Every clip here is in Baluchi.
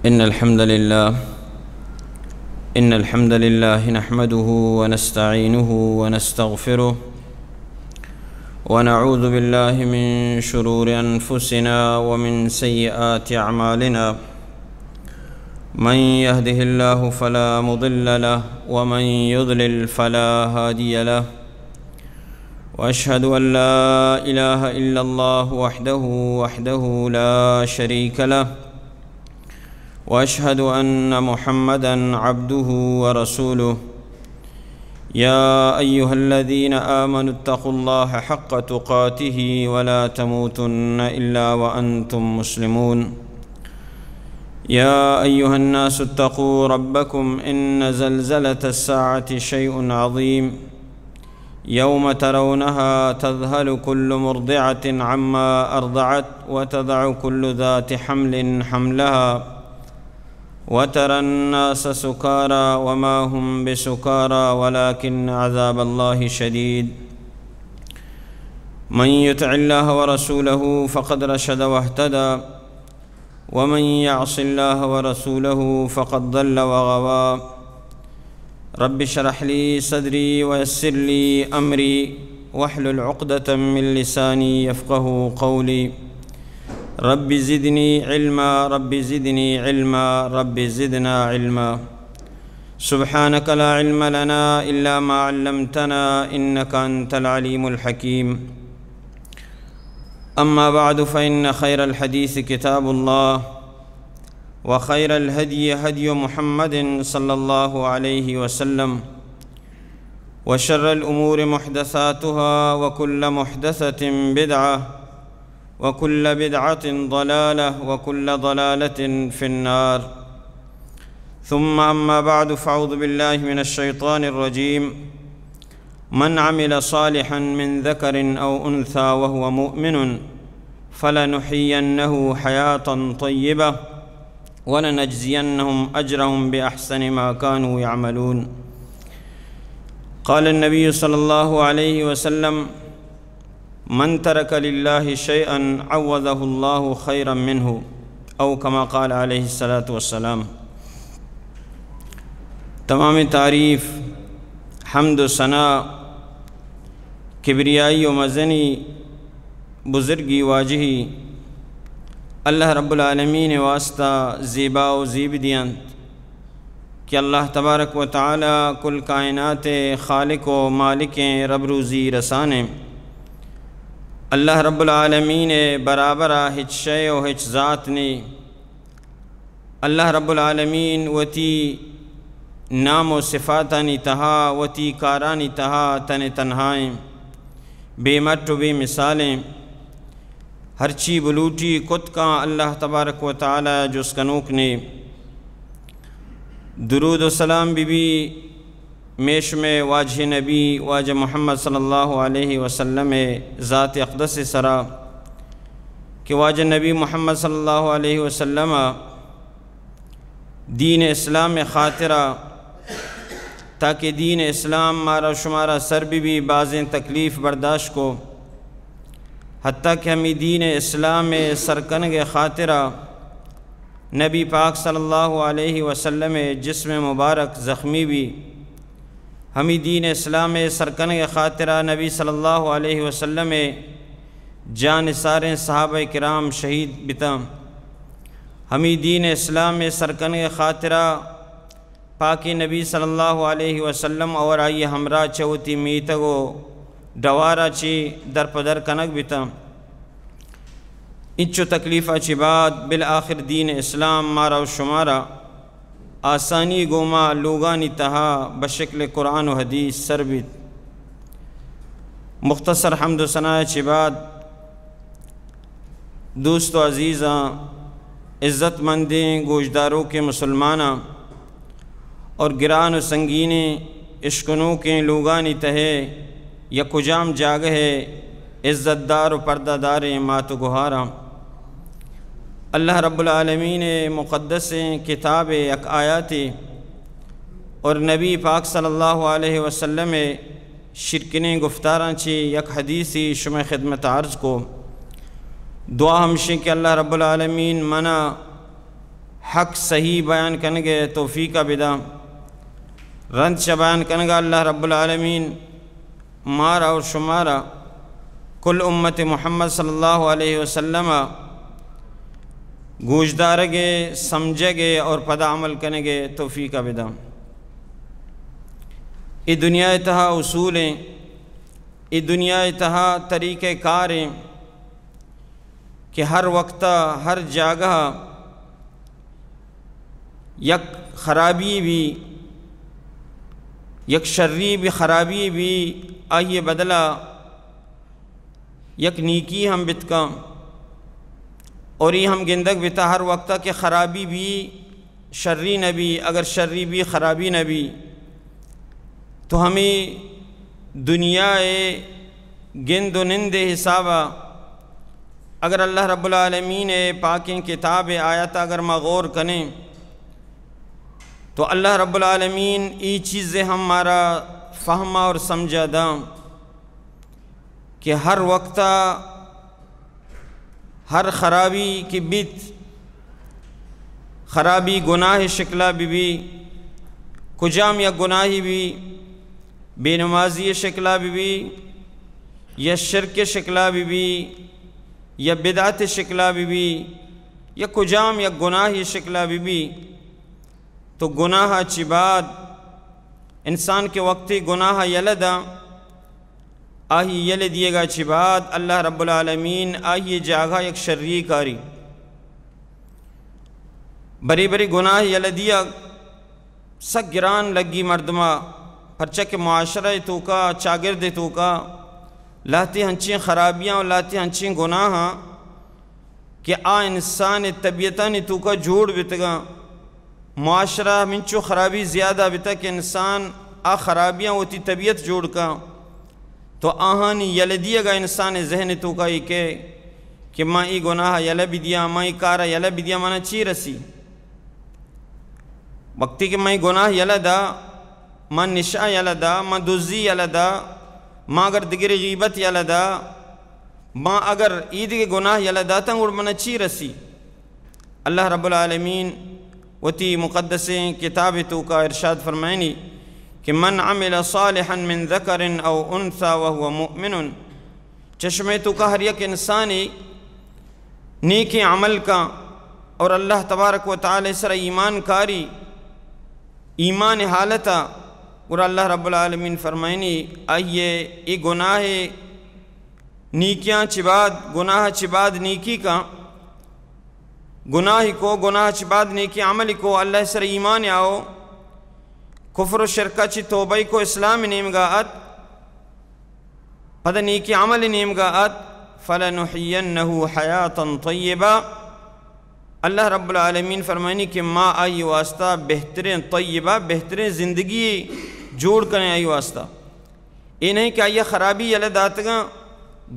إن الحمد لله إن الحمد لله نحمده ونستعينه ونستغفره، ونعوذ بالله من شرور أنفسنا ومن سيئات أعمالنا. من يهده الله فلا مضل له، ومن يضلل فلا هادي له. وأشهد أن لا إله إلا الله وحده، وحده لا شريك له. وأشهد أن محمدا عبده ورسوله. يا أيها الذين آمنوا اتقوا الله حق تقاته ولا تموتن إلا وأنتم مسلمون. يا أيها الناس اتقوا ربكم إن زلزلة الساعة شيء عظيم. يوم ترونها تذهل كل مرضعة عما أرضعت وتضع كل ذات حمل حملها وترى الناس سكارى وما هم بسكارى ولكن عذاب الله شديد. من يطع الله ورسوله فقد رشد واهتدى، ومن يعص الله ورسوله فقد ضل وغوى. رب اشرح لي صدري ويسر لي أمري واحلل عقدة من لساني يفقهوا قولي. رب زدني علما، رب زدني علما، رب زدنا علما. سبحانك لا علم لنا إلا ما علمتنا إنك أنت العليم الحكيم. أما بعد، فإن خير الحديث كتاب الله، وخير الهدي هدي محمد صلى الله عليه وسلم، وشر الأمور محدثاتها، وكل محدثة بدعة، وكل بدعة ضلالة، وكل ضلالة في النار. ثم أما بعد، فأعوذ بالله من الشيطان الرجيم. من عمل صالحا من ذكر أو أنثى وهو مؤمن فلنحيينه حياة طيبة ولنجزينهم أجرهم بأحسن ما كانوا يعملون. قال النبي صلى الله عليه وسلم: من ترك لله شيئا عوضه الله خيرا منه، أو كما قال عليه الصلاة والسلام. تمام تعریف، حمد و ثنا، کبریائی و مزنی، بزرگی، واجہی اللہ رب العالمین واسطہ زیبا و زیب دینت کہ اللہ تبارک و تعالی کل کائنات خالق و مالک، رب روزی رسانے۔ اللہ رب العالمین برابر ہچ شے و ہچ ذات نی۔ اللہ رب العالمین وتی نام و صفاتانی تہا، وتی کارانی تہا تن تنہائیں، بے مٹ و بے مثالیں۔ ہرچی بلوٹی کت کاں اللہ تبارک و تعالی جست کنوک نے۔ درود و سلام بی بی میش میں واجہ نبی واجہ محمد صلی اللہ علیہ وسلم ذات اقدس سرا کہ واجہ نبی محمد صلی اللہ علیہ وسلم دین اسلام خاطرہ، تاکہ دین اسلام مارا شمارا سر بی بی، بازیں تکلیف برداشت کو، حتیٰ کہ ہمیں دین اسلام سرکنگ خاطرہ نبی پاک صلی اللہ علیہ وسلم جسم مبارک زخمی بی۔ ہمیں دین اسلام سرکنگ خاطرہ نبی صلی اللہ علیہ وسلم جان ساریں صحابہ کرام شہید بتاں۔ ہمیں دین اسلام سرکنگ خاطرہ پاکیں نبی صلی اللہ علیہ وسلم اور آئی ہمراہ چہ وتی میتگ و ڈوارا چی در پدر کنگ بتاں۔ انچو تکلیفا چی بعد بالآخر دین اسلام مارا و شمارا آسانی گوما لوگانی تہا بشکل قرآن و حدیث سر بیت۔ مختصر حمد و ثنا چی بعد دوست و عزیزاں، عزت مندیں گوشداروکیں مسلماناں اور گران و سنگینیں اشکنوکیں لوگانی تہے یک کجام جاگہے عزت دار و پردہ داریں مات و گہاراں، اللہ رب العالمین مقدسیں کتاب یک آیاتے اور نبی پاک صلی اللہ علیہ وسلم شرکنیں گفتاراں چی یک حدیثی شمئے خدمت عرض کو۔ دعا ہمشیں کہ اللہ رب العالمین منا حق صحیح بیان کنگ ءِ توفیق ءَ بدا۔ رند چہ بیان کنگ ءَ اللہ رب العالمین مارا اور شمارا کل امت محمد صلی اللہ علیہ وسلم ءَ گوشدارگ ءِ، سمجھگ ءِ اور پدا عمل کنگ ءِ توفیق ءَ بدا۔ اے دنیا ءِ تہا اصول ایں، اے دنیا ءِ تہا طریقہ کار ایں کہ ہر وقت ءَ، ہر جاگہ ءَ یک خرابی بی، یک شری بی، خرابی بی، آئی ءِ بدل ءَ یک نیکی ہم بتکاں۔ اور اے ہم گندگ بتا ہر وقت ءَ کہ خرابی بی، شری نہ بی، اگر شری بی، خرابی نہ بی، تو ہمے دنیا ءِ گند و نند ءِ حساب ءَ اگر اللہ رب العالمین ءِ پاکیں کتاب ءِ آیات ءَ اگر ما غور کنیں تو اللہ رب العالمین اے چیز ءَ ہم مارا فہم ءَ اور سمجھ ءَ داں کہ ہر وقت ءَ ہر خرابی کہ بیت، خرابی گناہ ءِ شکل ءَ بہ بی، کجام یک گناہے بی، بے نمازی ءِ شکل ءَ بہ بی، یا شرک ءِ شکل ءَ بہ بی، یا بدعت ءِ شکل ءَ بہ بی، یا کجام یک گناہ ءِ شکل ءَ بہ بی، تو گناہ ءَ چہ بعد انسان کہ وقتے گناہ ءَ یلہ داں، آئی یلہ دیگ ءَ چہ بعد اللہ رب العالمین آئی ءِ جاگہ یک شری کاری۔ برے برے گناہ یلہ دیگ سک گران لگی مردم ءَ، پرچا کہ معاشرہ ءِ توکا، چاگرد ءِ توکا لہتے ہنچیں خرابیاں و لہتے ہنچیں گناہاں کہ آ انسان ءِ طبیعتانی توکا جوڑ بیتگاں۔ معاشرہ ہمینچو خرابی زیادہ بیتگ کہ انسان آ خرابیاں وتی طبیعت جوڑ کن، تو آہانی یلہ دیگ ءَ انسان ءِ ذہن ءِ توکا اے کئے کہ من اے گناہ ءَ یلہ بدیاں، من اے کار ءَ یلہ بدیاں، منا چی رسی؟ وقتی کہ من اے گناہ یلہ دا، من نشہ یلہ دا، من دزی یلہ دا، من اگر دگرے غیبت یلہ دا، من اگر ایدگہ گناہ یلہ داتاں، گڑا منا چی رسی؟ اللہ رب العالمین وتی مقدسیں کتاب ءِ توکا ارشاد فرمائنی کہ من عمل صالحا من ذکر او انثی وهو مؤمن، چہ شمئے توکا ہر یک انسانے نیکیں عمل کن اور اللہ تبارک و تعالی سر ایمان کاری، ایمان حالتا، گڑا اللہ رب العالمین فرمائنی، آئیے اے گناہ نیکیاں چہ بعد، گناہ چہ بعد نیکی کن، گناہی کو، گناہ چہ بعد نیکی عملی کو، اللہ سر ایمان آو، کفر و شرکا چہ توبہ کو، اسلام نیمگا ات، پدا نیکی عمل نیمگا ات، فلنحینہ حیاتا طیبہ، اللہ رب العالمین فرمائنی کہ ما آئی واسطہ بہتریں طیبہ، بہتریں زندگی جوڑ کنیں آئی واسطہ۔ اے نہیں کہ آئی خرابی یلہ داتگاں،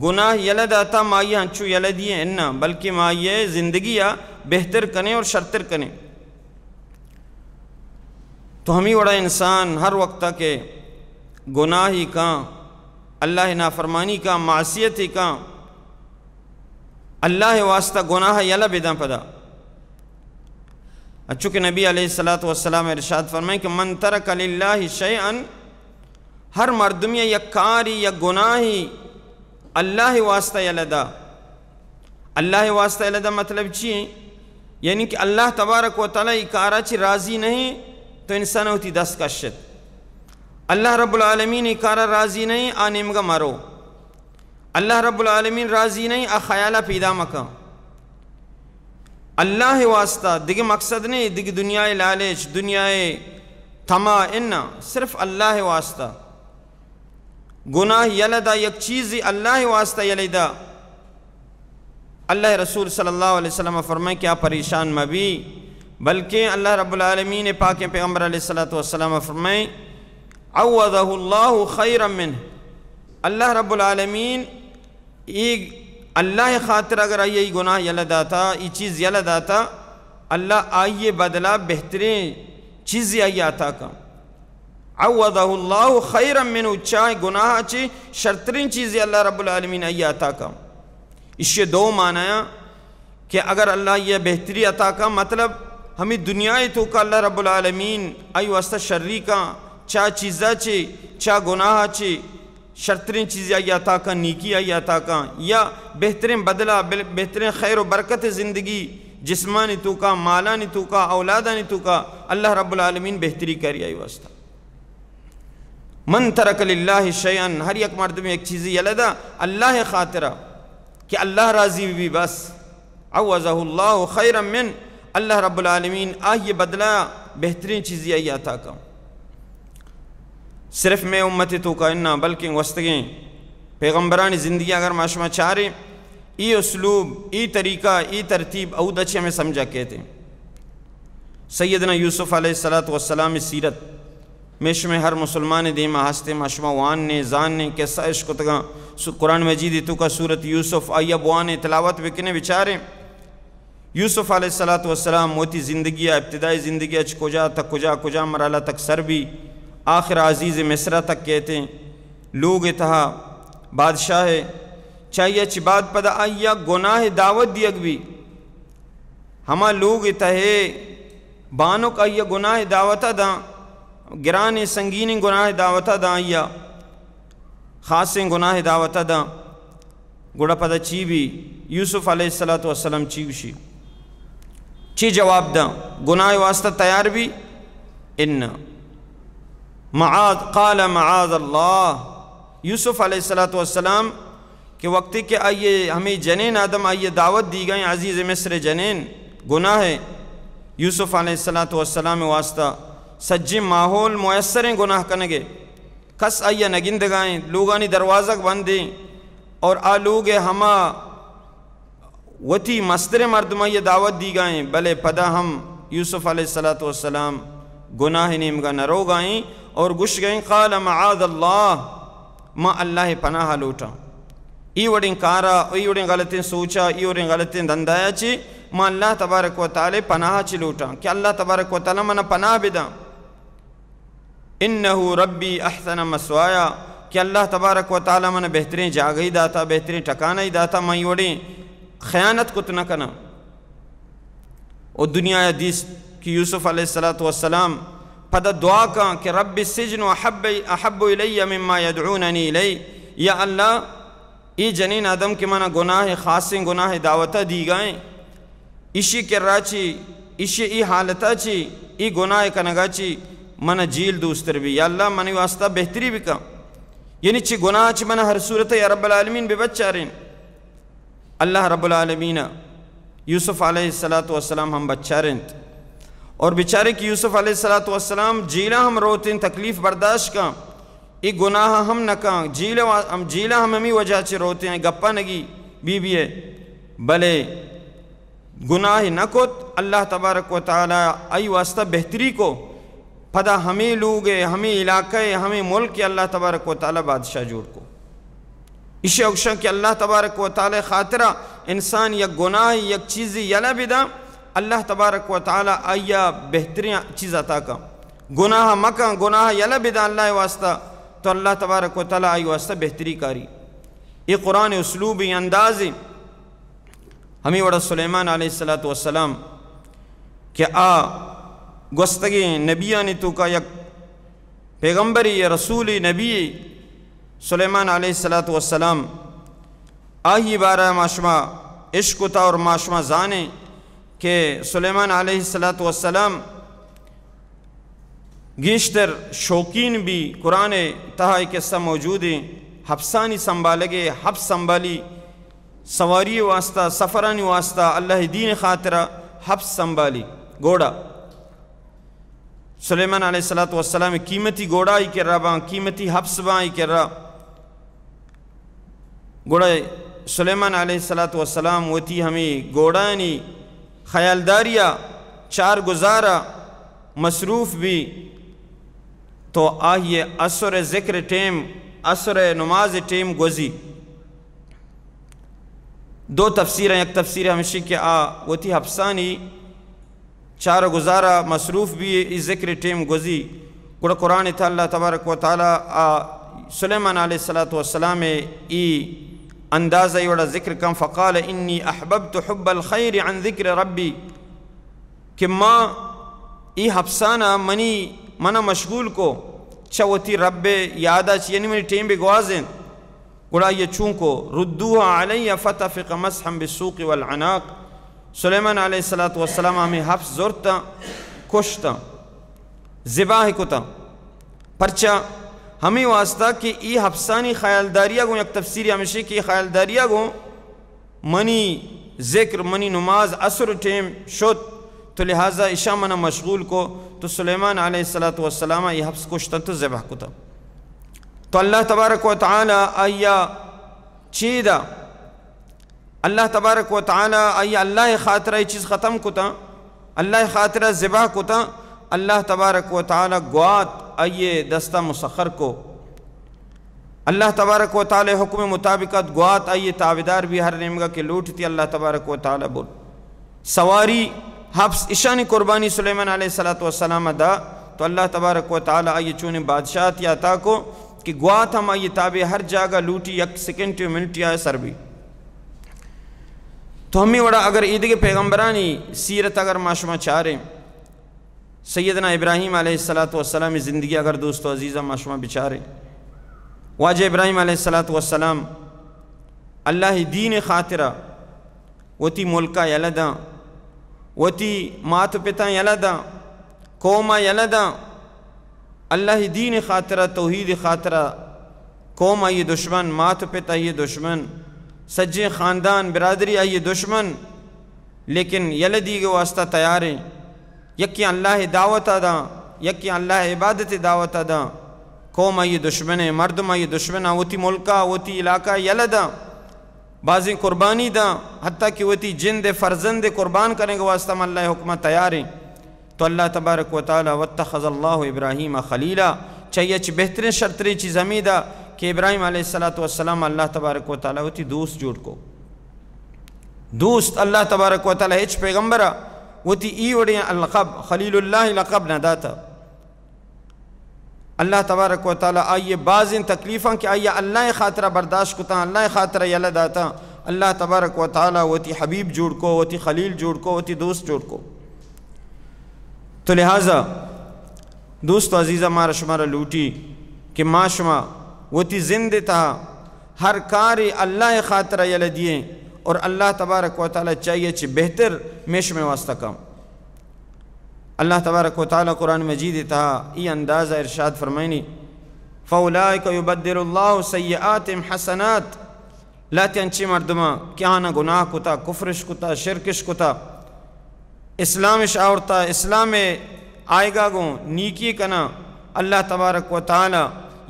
گناہ یلہ داتا، ما آئی انچو یلہ دیے، اناں، بلکہ ما آئی زندگی بہتر کنیں اور شرتر کنیں۔ تو ہمیں وڑا انسان ہر وقت کہ گناہی کاں، اللہ نافرمانی کاں، معصیتی کاں، اللہ واسطہ گناہ یلہ بداں پدا۔ اچو کہ نبی علیہ الصلوۃ والسلام ارشاد فرمائیں کہ من ترک للہ شیئا، ہر مردمی یک کاری، یک گناہی اللہ واسطہ یلہ دا۔ اللہ واسطہ یلہ دا مطلب چی؟ یعنی کہ اللہ تبارک و تعالی ای کارا چی راضی نہیں تو انسان ہوتی دست کشت۔ اللہ رب العالمین ای کارا راضی نہیں، آ نیمگا مرو۔ اللہ رب العالمین راضی نہیں، آ خیالہ پیدا مکن۔ اللہ واسطہ، دگہ مقصد نہیں، دگہ دنیا لالچ، دنیا طمع، اناں، صرف اللہ واسطہ۔ گناہ یلہ دا، یک چیزی اللہ واسطہ یلہ دا۔ اللہ رسول صلی اللہ علیہ وسلم فرمائیں کہ آ پریشان مبی، بلکہ اللہ رب العالمین پاک پیغمبر علیہ الصلوۃ والسلام فرمائیں، عوضہ اللہ خیرا منہ، اللہ رب العالمین ای اللہ خاطر اگر آئی ای گناہ یلہ داتا، ای چیز یلہ داتا، اللہ آئی بدلہ بہترین چیزی آئی عطا کن۔ عوضہ اللہ خیرا منہ، چاہ گناہ چی شرترین چیزی اللہ رب العالمین آئی عطا کن۔ اشی دو معنی کہ اگر اللہ یہ بہتری عطا کن، مطلب ہمے دنیا ءِ توکا اللہ رب العالمین آئی واسطہ شری کاں، چا چیزا چے، چا گناہ چے، شرتریں چیزے آئی عطا کاں، نیکی آئی عطا کاں، یا بہتریں بدلہ، بل-، بہتریں خیر و برکت زندگی، جسمانی توکا، مالانی توکا، اولادانی توکا، اللہ رب العالمین بہتری کاری آئی واسطہ۔ من ترک للہ شیئا، ہر یک مردم یک چیزی یلہ دا اللہ خاطرہ کہ اللہ راضی بی، بس عوضہ اللہ خیرا من، اللہ رب العالمین آئی بدلہ بہترین چیزی آئی عطا کن۔ صرف مئے امت توکا اناں، بلکیں گوستگیں پیغمبرانی زندگی اگر ما شما چاریں، ای اسلوب، ای طریقہ، ای ترتیب اودا چہ ہمیں سمجھا کہتے ہیں۔ سیدنا یوسف علیہ الصلوۃ والسلام سیرت مئے شمئے ہر مسلمان دیما ہستیں، ما شما وانیں، زانیں، قصہ اش کتگاں۔ سو-، قرآن مجید توکا سورت یوسف، آئیا بوانیں، تلاوت بکنیں، بچاریں۔ یوسف علیہ الصلوۃ والسلام وتی زندگی، ابتدائی زندگی اچ کجا تک کجا، کجا مرحلہ تک سر بی، آخر عزیز مصر تک کہتے ہیں، لوگ تہا بادشاہ ہے، چاہیے چی بعد پدا آئیا گناہ دعوت دیگ بی۔ ہما لوگ تہے بانک آئی گناہ دعوت داں، گرانیں سنگینیں گناہ دعوت داں، آئی خاصیں گناہ دعوت داں۔ گڑا پدا چی بی؟ یوسف علیہ الصلوۃ والسلام چی گوشی؟ چی جواب داں؟ گناہ واسطہ تیار بی؟ ان معاذ، قال معاذ اللہ۔ یوسف علیہ الصلوۃ والسلام کہ وقتی کہ آئیے ہمیں جنین آدم آئیے دعوت دی گئیں، عزیز مصر جنین، گناہ ہے یوسف علیہ الصلوۃ والسلام واسطہ، سجیں ماحول میسریں گناہ کنگے، کس آئیے نگندگائیں، لوگانی دروازگ بندیں اور آ لوگ ہما وتی مستر مردمائی دعوت دی گئیں، بلے پدا ہم یوسف علیہ الصلوۃ والسلام گناہ نیمگا نہ روگائیں اور گوش گئیں، قال معاذ اللہ، ما اللہ پناہ لوٹاں۔ ای وڑیں کارا، ای وڑیں غلطیں سوچا، ای وڑیں غلطیں دندایا چی ما اللہ تبارک و تعالی پناہ چی لوٹاں کہ اللہ تبارک و تعالی منا پناہ بداں۔ انہ ربی احسن مثوایا، کہ اللہ تبارک و تعالی من بہترین جاگہی داتا، بہترین ٹکانہی داتا، من ای وڑیں خیانت کت نہ کناں۔ و دنیا دیست کہ یوسف علیہ الصلوۃ والسلام پدا دعا کاں کہ رب السجن احب، احب الی مما یدعوننی الی، یا اللہ، ای جنین آدم کہ منا گناہ، خاصیں گناہ دعوتہ دیگائیں، اشی کرا چی، اشی ای حالتا چی، ای گناہ کنگا چی، منا جیل دوستر بی۔ یا اللہ، منی واسطہ بہتری بکن۔ یعنی چی گناہ چی منا ہر صورت یا رب العالمین بے بچارین۔ اللہ رب العالمین یوسف علیہ الصلوۃ والسلام ہم بچارینت۔ اور بچارے کہ یوسف علیہ الصلوۃ والسلام جیلا ہم روتیں، تکلیف برداشت کن، ای گناہ ہم نہ کن، جیل وا-، ہم جیلا ہم ہمی وجہ چہ روتیں، گپا نگی بی بی ہے، بلے گناہ نہ کت، اللہ تبارک و تعالی آئی واسطہ بہتری کو۔ پدا ہمے لوگ ء، ہمے علاقہ ء، ہمے ملک ء اللہ تبارک و تعالی بادشاہ جوڑ کو۔ ایشی ء گوشاں کہ اللہ تبارک و تعالی خاطرا انسان یک گناہ، یک چیزی یلہ بداں، اللہ تبارک و تعالی آئیا بہترین چیز عطا کن۔ گناہ مکن، گناہ یلہ بداں اللہ واسطہ، تو اللہ تبارک و تعالی آئی واسطہ بہتری کاری۔ اے قرآن اسلوب، اے انداز، ہمے وڑا سلیمان علیہ الصلوۃ والسلام کہ آ گوستگیں نبیانی توکا یک پیغمبرے یا رسولے، نبیے، سلیمان علیہ الصلوۃ والسلام، آئی بارہ ما شما اشکتا اور ما شما زانیں کہ سلیمان علیہ الصلوۃ والسلام گیشتر شوقین بی، قرآن تہا اے قصہ موجود ہیں، حبسانی سنبھالگے، حبس سنبھالی، سواری واسطہ، سفرانی واسطہ، اللہ دین خاطرہ حبس سنبھالی، گھوڑا۔ سلیمان علیہ الصلوۃ والسلام قیمتی گھوڑا ای کرا باں، قیمتی حبس باں ای کرا۔ گڑا سلیمان علیہ الصلوۃ والسلام وتی ہمے گھوڑانی خیالداریا چار گزارا مصروف بی تو آہی عصر ذکر ٹیم، عصر نماز ٹیم گوزی۔ دو تفسیر ہیں، یک تفسیر ہمشی کہ آ وتی حبسانی چار گزارا مصروف بی، ای ذکر ٹیم گوزی۔ گڑا قرآن تھا اللہ تبارک و تعالی آ سلیمان علیہ الصلوۃ والسلام ای اندازہ ای وڑا ذکر کن، فقال انی احببت حب الخیر عن ذکر ربی۔ کہ ما ای حبسانا منی، منا مشغول کو چہ وتی رب یادا چی، یعنی منی ٹیم بے گوازین۔ گڑا آئی چون کو؟ ردوها علی فطفق مسحا بالسوق والعناق۔ سلیمان علیہ الصلوۃ والسلام ہمیں حبس زرتا، کشتا، ذبح کتا۔ پرچا؟ ہمیں واسطہ کہ ای حبسانی خیالداریا گوں، یک تفسیری ہمشی کہ خیالداریا گوں منی ذکر، منی نماز عصر ٹیم شت، تو لہذا اشاں منا مشغول کو۔ تو سلیمان علیہ الصلوۃ والسلام ای حبس کشتا تو ذبح کتا۔ تو اللہ تبارک و تعالی آیا چیدا، اللہ تبارک و تعالی آئی اللہ خاطرہ ای چیز ختم کتا، اللہ خاطرہ ذبح کتا، اللہ تبارک و تعالی گوات آئی دستا مسخر کو۔ اللہ تبارک و تعالی حکم مطابقت گوات آئی تابعدار بی، ہر نیمگا کہ لوٹتی اللہ تبارک و تعالی بول۔ سواری، حبس، اشانی قربانی سلیمان علیہ الصلوۃ والسلام دا، تو اللہ تبارک و تعالی آئی چونیں بادشاہتی عطا کو کہ گوات ہم آئی تابع، ہر جاگہ لوٹی یک سیکنڈ و منٹ آئے سر بی۔ تو ہمیں وڑا اگر ایدگہ پیغمبرانی سیرت اگر ما شما چاریں، سیدنا ابراہیم علیہ الصلوۃ والسلام زندگی اگر دوست و عزیزاں ما شما بچاریں، واجہ ابراہیم علیہ الصلوۃ والسلام اللہ دین خاطرہ وتی ملکا یلہ داں، وتی مات و پتاں یلہ داں، قوما یلہ داں، اللہ دین خاطرہ، توحید خاطرہ، قوم آئی دشمن، مات و پت آئی دشمن، سجیں خاندان برادری آئی دشمن، لیکن یلہ دیگ واسطہ تیاریں۔ یکیں اللہ دعوت داں، یکیں اللہ عبادت دعوت داں، قوم آئی دشمن، مردم آئی دشمن، وتی ملکا، وتی علاقہ یلہ داں۔ بازیں قربانی داں، حتیٰ کہ وتی جند فرزند قربان کنگ واسطہ ہم اللہ حکمہ تیاریں۔ تو اللہ تبارک و تعالی، واتخذ اللہ ابراہیم خلیلا، چاہیے چی بہترین شرترین چیز ہمیدا کہ ابراہیم علیہ الصلوۃ والسلام اللہ تبارک و تعالی وتی دوست جوڑ کو۔ دوست، اللہ تبارک و تعالی ہچ پیغمبرا وتی ای وڑیں لقب، خلیل اللہ لقب نہ داتا۔ اللہ تبارک و تعالی آئی بازیں تکلیفاں کہ آئی اللہ خاطرہ برداشت کتاں، اللہ خاطرہ یلہ داتاں، اللہ تبارک و تعالی وتی حبیب جوڑ کو، وتی خلیل جوڑ کو، وتی دوست جوڑ کو۔ تو لہذا دوست و عزیزاں، مارا شمارا لوٹی کہ ما شما وتی زند تہا ہر کاری اللہ خاطرہ یلہ دییں اور اللہ تبارک و تعالی چاہیے چی بہتر میں شمے واسطہ کم۔ اللہ تبارک و تعالی قرآن مجید تہا ای انداز ارشاد فرمائنی، فاولئک یبدل اللہ سیئاتہم حسنات، لہتے انچیں مردماں کہ آہاں گناہ کتا، کفرش کتا، شرکش کتا، اسلامش آورتا، اسلام آئیگا گوں نیکی کنا، اللہ تبارک و تعالی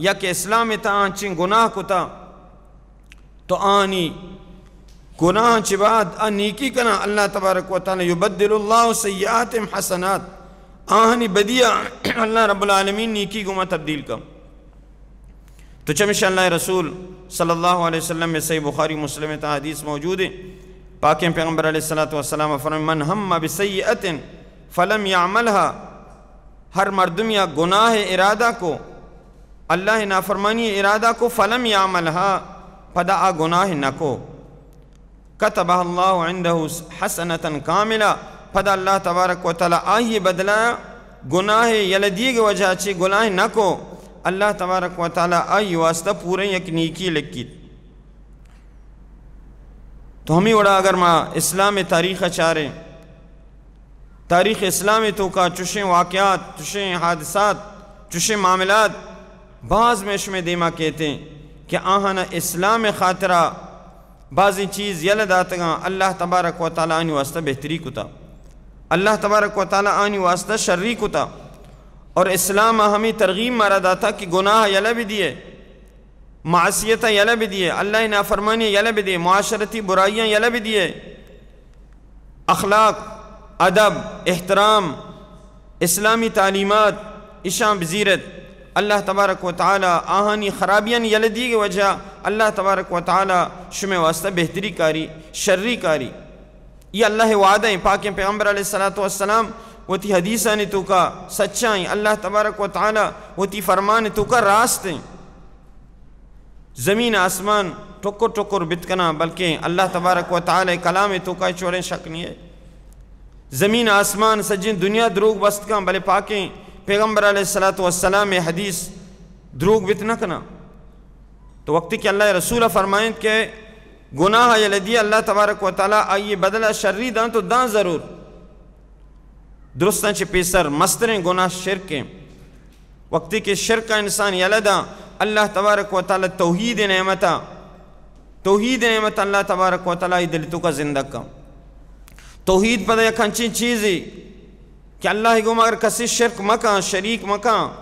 یا کہ اسلام تہا انچیں گناہ کتا، تو آنی گناہ چہ بعد آ نیکی کنا، اللہ تبارک و تعالی، یبدل اللہ سیئاتہم حسنات، آہانی بدیا اللہ رب العالمین نیکی گوما تبدیل کن۔ تو چمیشا اللہ رسول صلی اللہ علیہ وسلم میں صحیح بخاری مسلم تا حدیث موجود ہے، پاکیں پیغمبر علیہ الصلوۃ والسلام فرمائے، من ہم بسیئۃ فلم یعملها، ہر مردم یا گناہ ارادہ کو، اللہ نافرمانی ارادہ کو، فلم یعملها، پدا آ گناہ نہ کو، کتبها اللہ عندہ حسنة کاملہ، پدا اللہ تبارک و تعالی آئی بدلہ گناہ یلہ دیگ وجہ چی گناہ نہ کو، اللہ تبارک و تعالی آئی واسطہ پورے یک نیکی لکیت۔ تو ہمیں وڑا اگر ما اسلام تاریخ چاریں، تاریخ اسلام توکا چشیں واقعات، چشیں حادثات، چشیں معاملات باز میں شمے دیما کہتے ہیں کہ آہانا اسلام خاطرہ بازیں چیز یلہ داتگاں، اللہ تبارک و تعالی آنی واسطہ بہتری کتا، اللہ تبارک و تعالی آنی واسطہ شری کتا، اور اسلام ہمیں ترغیب مارا داتا کہ گناہ یلہ بھی دیے، معصیتاں یلہ بدیے، اللہ نافرمانی یلہ بدیے، معاشرتی برائیاں یلہ بدیے، اخلاق، ادب، احترام، اسلامی تعلیمات، اشاں بزیرت۔ اللہ تبارک و تعالی آہانی خرابیاں یلہ دیگ وجہ اللہ تبارک و تعالی شمے واسطہ بہتری کاری، شری کاری۔ یہ اللہ وعدہ ہیں، پاکیں پیغمبر علیہ الصلوۃ والسلام وتی حدیثانی توکا سچائیں، اللہ تبارک و تعالی وتی فرمان توکا راست ہیں۔ زمین آسمان ٹکر ٹکر بت کناں، بلکیں اللہ تبارک و تعالی کلام توکا چوڑیں شک نہیں ہے۔ زمین آسمان سجیں دنیا دروگ بست کن، بلے پاکیں پیغمبر علیہ الصلوۃ والسلام ءِ حدیث دروگ بت نہ کناں۔ تو وقتی کہ اللہ ءِ رسول فرمائنت کہ گناہ یلہ دی، اللہ تبارک و تعالی آئی بدلہ شری داں، تو داں ضرور۔ درستاں چہ پیسر مستریں گناہ شرک ایں۔ وقتی کہ شرک ءَ انسان یلہ داں، اللہ تبارک و تعالی توحید نعمت ءَ، توحید نعمت اللہ تبارک و تعالی دل توکا زندگ کن۔ توحید پدا یک انچیں چیزے کہ اللہ گوما اگر کسی شرک مکن، شریک مکن،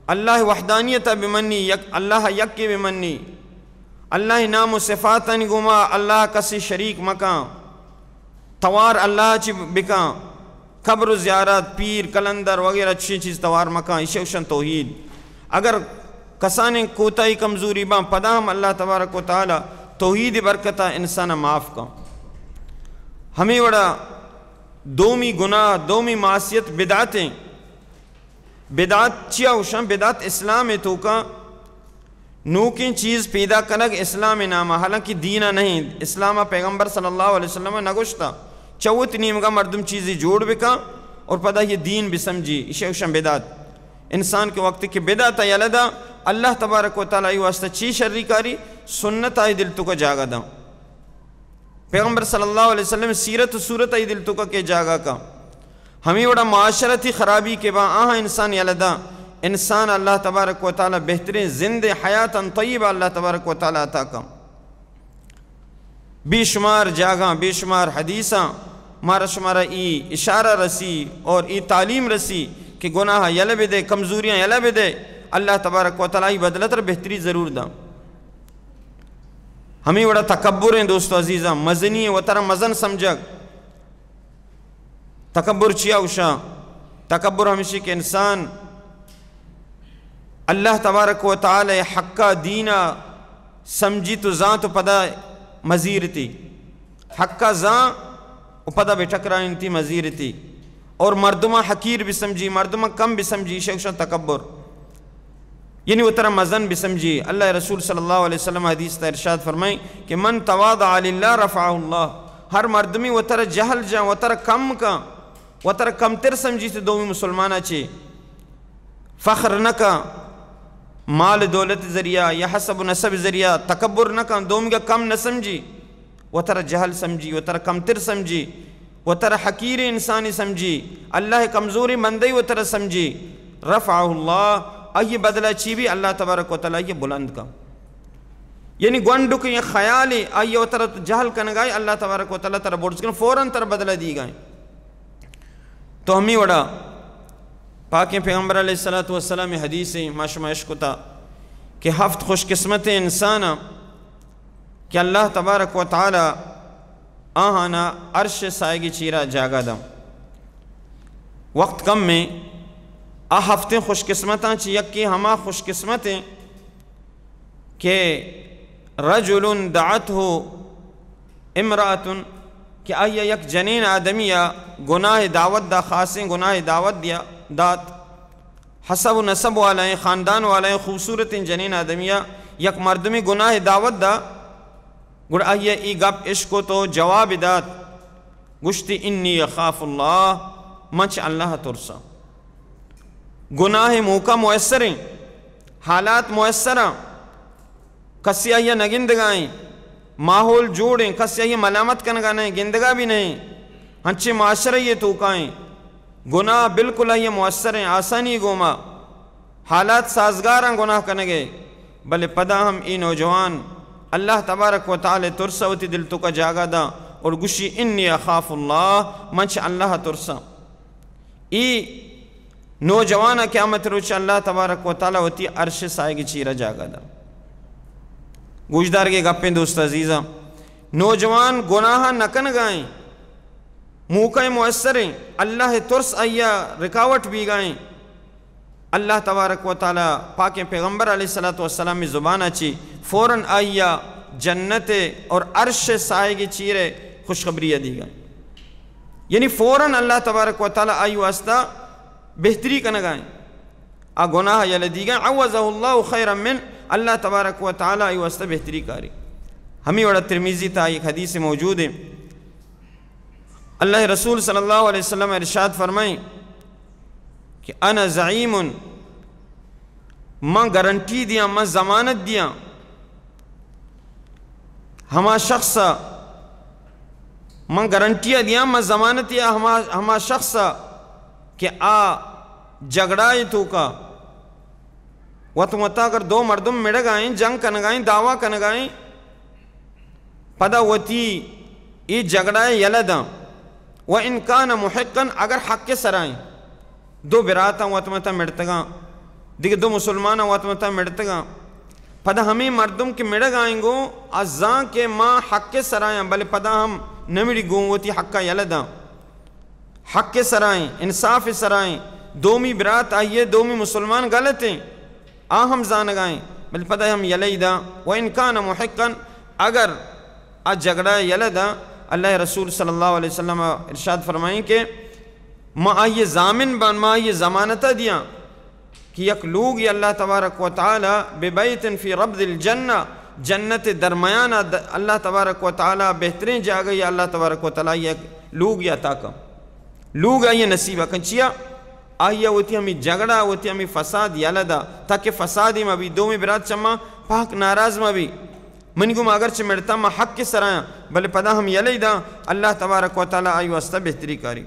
اللہ وحدانیت ءَ بمنی، یک اللہ یکے بمنی، اللہ نام و صفاتانی گوما اللہ کسی شریک مکن، توار اللہ چی بکن، قبر و زیارت، پیر، قلندر وغیرہ چشیں چیز توار مکن، ایشی گوشن توحید۔ اگر کسانیں کوتاہی کمزوری باں، پدا ہم اللہ تبارک و تعالی توحید برکتا انسان معاف کن۔ ہمیں وڑا دومی گناہ، دومی معصیت بدعت ایں۔ بدعت چیا گوشاں؟ بدعت اسلام ءِ توکا نوکیں چیز پیدا کنگ اسلام ءِ نام ءَ، حالانکہ دین ءَ نہیں۔ اسلام ءَ پیغمبر صلی اللہ علیہ وسلم ءَ نہ گوشتا چہ وت نیمگا مردم چیزی جوڑ بکن اور پدا یہ دین بسمجھی، ایشی گوشاں بدعت۔ انسان کے وقت کہ بدعت ءَ یلہ دا، اللہ تبارک و تعالی ای واسطہ چی شری کاری؟ سنت آئی دل توکا جاگہ دا۔ پیغمبر صلی اللہ علیہ وسلم سیرت و صورت آئی دل توکا کے جاگہ کا۔ ہمیں وڑا معاشرتی خرابی کے با آہاں انسان یلہ دا، انسان اللہ تبارک و تعالی بہترین زند حیاتاً طیبہ اللہ تبارک و تعالی عطا کا۔ بے شمار جاگاں، بے شمار حدیثاں مارا شمارا ای اشارہ رسی اور ای تعلیم رسی کہ گناہ یلہ بدے، کمزوریاں یلہ بدے، اللہ تبارک و تعالی بدلہ تر بہتری ضرور دا۔ ہمیں وڑا تکبر ایں دوست و عزیزاں، مزنی ایں، وترا مزن سمجھگ۔ تکبر چیا گوشاں؟ تکبر ہمیشی کہ انسان اللہ تبارک و تعالی حقا دینا سمجھی تو زان تو پدا مزیرتی، حقا زان و پدا بے ٹکرائنتی مزیرتی، اور مردماں حقیر بسمجھی، مردماں کم بسمجھی، ایشی گوشاں تکبر۔ یعنی وترا مزن بسمجھی۔ اللہ رسول صلی اللہ علیہ وسلم حدیث تا ارشاد فرمائیں کہ من تواضع للہ رفعہ اللہ، ہر مردمی وترا جہل جان، وترا کم کن، وترا کمتر سمجھی تو دومی مسلمانا چے فخر نہ کن، مال دولت ذریعہ یا حسب و نسب ذریعہ تکبر نہ کن، دومی کا کم نہ سمجھی۔ وترا جہل سمجھی، وترا کمتر سمجھی، وترا حقیر انسانی سمجھی، اللہ کمزوری مندئی وترا سمجھی، رفعہ اللہ، آئی بدلہ چی بھی اللہ تبارک و تعالی یہ بلند کا۔ یعنی گونڈو کہ یہ خیال ہے، آئی وترا جہل کنگائے، اللہ تبارک و تعالی ترا بڑز کن، فوراً ترا بدلہ دی گائے۔ تو ہمیں وڑا پاکیں پیغمبر علیہ الصلوۃ والسلام حدیث ہیں، ما شما اشکتا کہ ہفت خوش قسمت انسان کہ اللہ تبارک و تعالی آہانا عرش سائگی چیرا جاگہ داں۔ وقت کم میں، آ ہفتیں خوش قسمتاں چی یکی ہما خوش قسمت ہیں کہ رجل دعته امرأة، کہ آئی یک جنین آدمی گناہ دعوت دا، خاصیں گناہ دعوت دیا دات، حسب و نسب والائیں، خاندان والائیں، خوبصورتیں جنین آدمیا یک مردمی گناہ دعوت دا، گڑا آئی ای گپ اشکو تو جواب دات، گوشتی، انی اخاف اللہ، من چہ اللہ ترساں۔ گناہ موقع میسر ہیں، حالات میسر ہیں، کسی آئی نہ گندگائیں، ماحول جوڑیں، کسی آئی ملامت کنگا نہیں، گندگا بھی نہیں، ہنچے معاشرہ یہ توکائیں۔ گناہ بالکل آئی مؤثر ہیں، آسانی گوما حالات سازگار ہیں گناہ کنگے، بلے پدا ہم ای نوجوان اللہ تبارک و تعالی ترسا وتی دل توکا جاگہ دا اور گوشی، انی اخاف اللہ، من چہ اللہ ترساں۔ ای نوجوان قیامت روچ اللہ تبارک و تعالی وتی عرش سائگ چیرا جاگہ دا۔ گوشدارگے گپیں دوست عزیزاں، نوجوان گناہ نہ کنگائیں، موقع مؤثر ہیں، اللہ ترس آئیا رکاوٹ بیگائیں۔ اللہ تبارک و تعالی پاکیں پیغمبر علیہ الصلوۃ والسلام زبان چی فوراً آئیا جنت اور عرش سائگ چیرے خوشخبری دیگا۔ یعنی فوراً اللہ تبارک و تعالی آئی واسطہ بہتری کنگائیں۔ آ گناہ یلہ دیگا، عوضہ اللہ خیرا من، اللہ تبارک و تعالی آئی واسطہ بہتری کاری۔ ہمیں وڑا ترمذی تا ایک حدیث موجود ہے۔ اللہ رسول صلی اللہ علیہ وسلم ارشاد فرمائیں کہ انا زعیم، من گارنٹی دیاں، من ضمانت دیاں ہما شخص، من گارنٹی دیاں، من ضمانت دیاں ہما، ہما شخص کہ آ جھگڑا ءِ توکا وت متا اگر دو مردم مڑگائیں، جنگ کنگائیں، دعویٰ کنگائیں، پدا وتی اے جھگڑا ءَ یلہ داں۔ و ان کان محقا، اگر حق ءِ سرائیں، دو براتاں وت متا مڑتگاں، دگہ دو مسلماناں وت متا مڑتگاں، پدا ہمے مردم کہ مڑگائیں گوں، آ زان کہ ما حق ءِ سرایاں، بلے پدا ہم نمڑی گوں وتی حق ءَ یلہ داں۔ حق ءِ سرائیں، انصاف ءِ سرائیں، دومی برات آئی ءِ، دومی مسلمان غلط ایں، آ ہم زانگائیں، بلے پدا ہم یلہ ئی داں۔ و ان کان محقا، اگر آ جھگڑا ءَ یلہ داں، اللہ رسول صلی اللہ علیہ وسلم ارشاد فرمائیں کہ ما آئی ءِ ضامن باں، ما آئی ءِ ضمانت ءَ دیاں کہ یک لوگے اللہ تبارک و تعالی، ببیت فی ربض الجنہ، جنت ءِ درمیان ءَ د-، اللہ تبارک و تعالی بہتریں جاگہ ءَ اللہ تبارک و تعالی یک لوگے عطا کن۔ لوگ آئی ءَ نصیب کن۔ چیا؟ آئی ءَ وتی ہمے جھگڑا، وتی ہمے فساد یلہ دا، تاکہ فسادے مہ بی، دومی برات چہ ما پاک ناراض مہ بی۔ منی گوما اگرچہ مڑتاں، ما حق ءِ سرایاں، بلے پدا ہم یلہ ئی داں، اللہ تبارک و تعالی آئی واسطہ بہتری کاری۔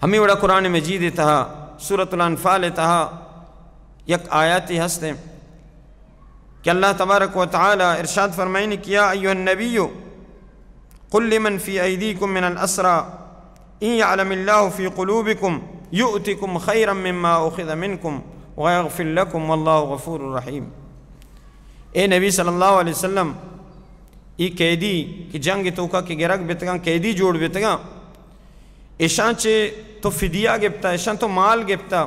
ہمے وڑا قرآن مجید ءِ تہا، سورۃ الانفال ءِ تہا یک آیاتے ہست ایں کہ اللہ تبارک و تعالی ارشاد فرمائیں کہ یا ایھا النبی قل لمن فی ایدیکم من الاسری ان یعلم اللہ فی قلوبکم یؤتکم خیرا مما اخذ منکم ویغفر لکم واللہ غفور رحیم۔ اے نبی صلی اللہ علیہ وسلم، اے قیدی کہ جنگ ءِ توکا کہ گرگ بیتگاں، قیدی جوڑ بیتگاں، ایشاں چہ تو فدیہ گپتا، ایشاں تو مال گپتا،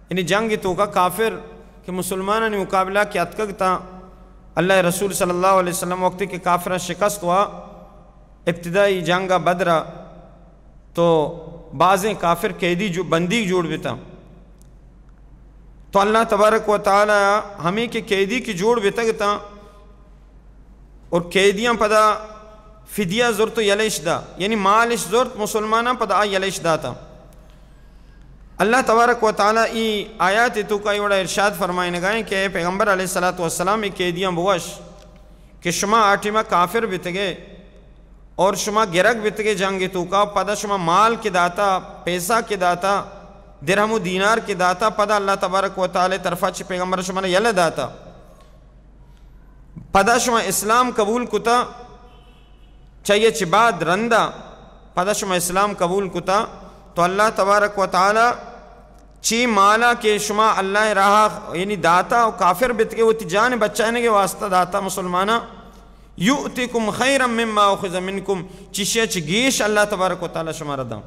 یعنی جنگ ءِ توکا کافر کہ مسلمانانی مقابلہ کہ اتکگ تاں، اللہ رسول صلی اللہ علیہ وسلم وقتی کہ کافراں شکست وا، ابتدائی جنگ ءَ بدر ءَ تو بازیں کافر قیدی جو، بندیگ جوڑ بیتاں۔ تو اللہ تبارک و تعالی ہمے کہ قیدی کہ جوڑ بیتگ اتاں اور قیدیاں پدا فدیہ زرت و یلہ اش دا، یعنی مال اش زرت مسلماناں، پدا آ یلہ اش داتا۔ اللہ تبارک و تعالی ای آیات ءِ توکا ای وڑا ارشاد فرمائنگائیں کہ اے پیغمبر علیہ الصلوۃ والسلام، اے قیدیاں بگوش کہ شما آ ٹیما کافر بیتگے اور شما گرگ بیتگے جنگ ءِ توکا، پدا شما مال کہ داتا، پیسہ کہ داتا، درہم و دینار کہ داتا، پدا اللہ تبارک و تعالی طرفا چہ پیغمبر شما را یلہ داتا، پدا شما اسلام قبول کتا، چہ اے چہ بعد رندا پدا شما اسلام قبول کتا، تو اللہ تبارک و تعالی چی مالا کہ شما اللہ راہ یعنی داتا و کافر بیتگے وتی جان بچائینگے واسطہ داتا مسلمانا، یؤتکم خیرا مما اخذ منکم، چشیا چہ گیش اللہ تبارک و تعالی شما را داں۔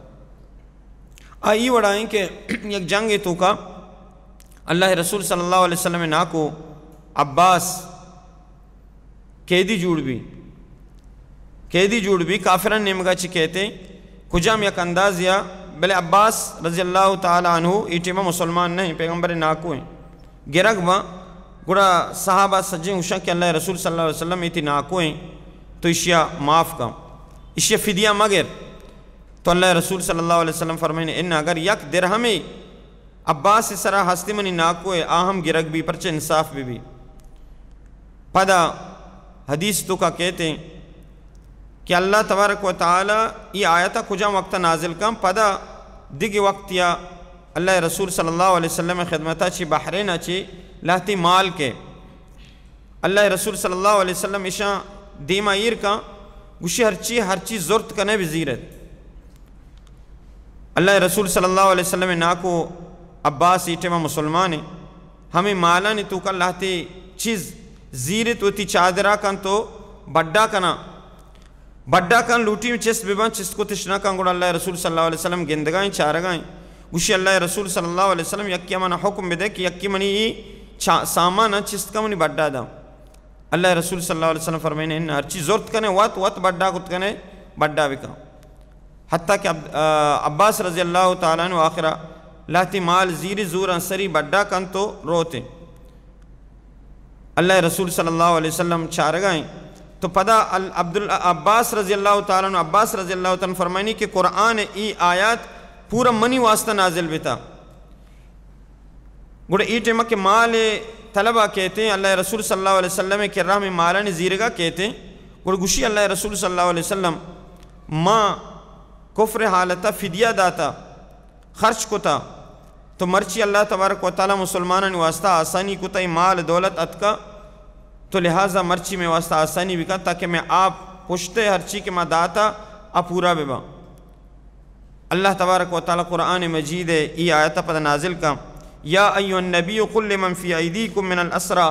آ ای وڑا ایں کہ یک جنگ ءِ توکا اللہ رسول صلی اللہ علیہ وسلم ءِ ناکو عباس قیدی جوڑ بی، قیدی جوڑ بی، کافران نیمگا چہ کیتے کجام یک اندازیا، بلے عباس رضی اللہ تعالی عنہ ای ٹیما مسلمان نہ ایں، پیغمبر ءِ ناکو ایں، گرگ باں۔ گڑا صحابہ سجیں گوشاں کہ اللہ رسول صلی اللہ علیہ وسلم، ای تئی ناکو ایں، تو اشیا معاف کن، اشیا فدیہ مگر۔ تو اللہ رسول صلی اللہ علیہ وسلم فرمائیں، ان اگر یک درہمے عباس ءِ سرا ہستی، منی ناکو ءِ، آ ہم گرگ بی، پرچہ انصاف بہ بی۔ پدا حدیث توکا کیتے کہ اللہ تبارک و تعالی ای آیتا کجام وقتا نازل کن، پدا دگہ وقتیا اللہ رسول صلی اللہ علیہ وسلم ءِ خدمتا چہ بحرین ءَ چہ لہتے مال کہ اللہ رسول صلی اللہ علیہ وسلم اشاں دیما ایر کن، گوشی ہرچی، ہرچی زرت کنے بزیرت۔ اللہ رسول صلی اللہ علیہ وسلم ءِ ناکو عباس ای ٹیما مسلمان ایں، ہمے مالانی توکا لہتے چیز زیرت، وتی چادرا کنت و بڈا کناں، بڈا کن لوٹی چست بباں، چست کتش نہ کن۔ گڑا اللہ رسول صلی اللہ علیہ وسلم گندگائیں، چارگائیں، گوشی اللہ رسول صلی اللہ علیہ وسلم، یکے منا حکم بدے کہ یکے منی ای چا-، سامان چست کن، منی بڈا داں۔ اللہ رسول صلی اللہ علیہ وسلم فرمائیں، ان ہرچی زرت کنے، وت، وت بڈا کت کنے، بڈا بکن۔ حتیٰ کہ عب-، آ، عباس رضی اللہ تعالی عنہ آخرا لہتی مال زیری، زوراں سری بڈا کنت و روتے۔ اللہ رسول صلی اللہ علیہ وسلم چارگائیں، تو پدا ال-، عبدال-، عباس رضی اللہ تعالیٰ عنہ، عباس رضی اللہ تعالیٰ عنہ فرمائنی کہ قرآن ای آیات پورا منی واسطہ نازل بیتا۔ گڑا ای ٹائم کہ مال طلبا کہتے ہیں، اللہ رسول صلی اللہ علیہ وسلم کے راہ میں مالانی زیرگا کہتے ہیں۔ گڑا گوشی اللہ رسول صلی اللہ علیہ وسلم، ما کفر حالتا فدیہ داتا، خرچ کتا، تو مرچی اللہ تبارک و تعالیٰ مسلمانانی واسطہ آسانی کتا، ای مال دولت اتکا، تو لہذا مرچی میں واسطہ آسانی بکا، تاکہ میں آپ پشتے ہرچی کہ ما داتا آ پورا ببا۔ اللہ تبارک و تعالیٰ قرآن مجید ای آیت پد نازل کا، یا ایھا النبی قل لمن فی ایدیکم من الاسری،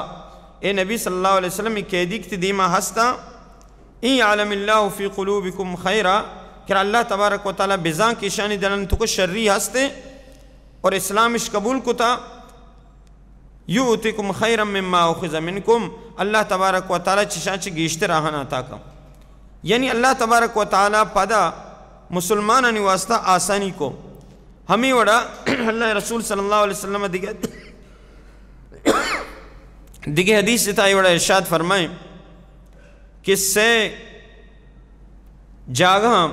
اے نبی صلی اللہ علیہ وسلم، ای قیدی کہ تی دیما ہستا، ان یعلم اللہ فی قلوبکم خیرا، کہ اللہ تبارک و تعالیٰ بزاں کہ اشانی دلن تو کو شری ہستے اور اسلامش قبول کتا، یؤتکم خیرا مما اخذ منکم، اللہ تبارک و تعالیٰ چشان چہ گیشتر آہان عطا کا۔ یعنی اللہ تبارک و تعالیٰ پدا مسلمانانی واسطہ آسانی کو۔ ہمیں وڑا اللہ رسول صلی اللہ علیہ وسلم دگہ، دگہ حدیث تھا، یہ وڑا ارشاد فرمائیں کہ سے جاگہاں،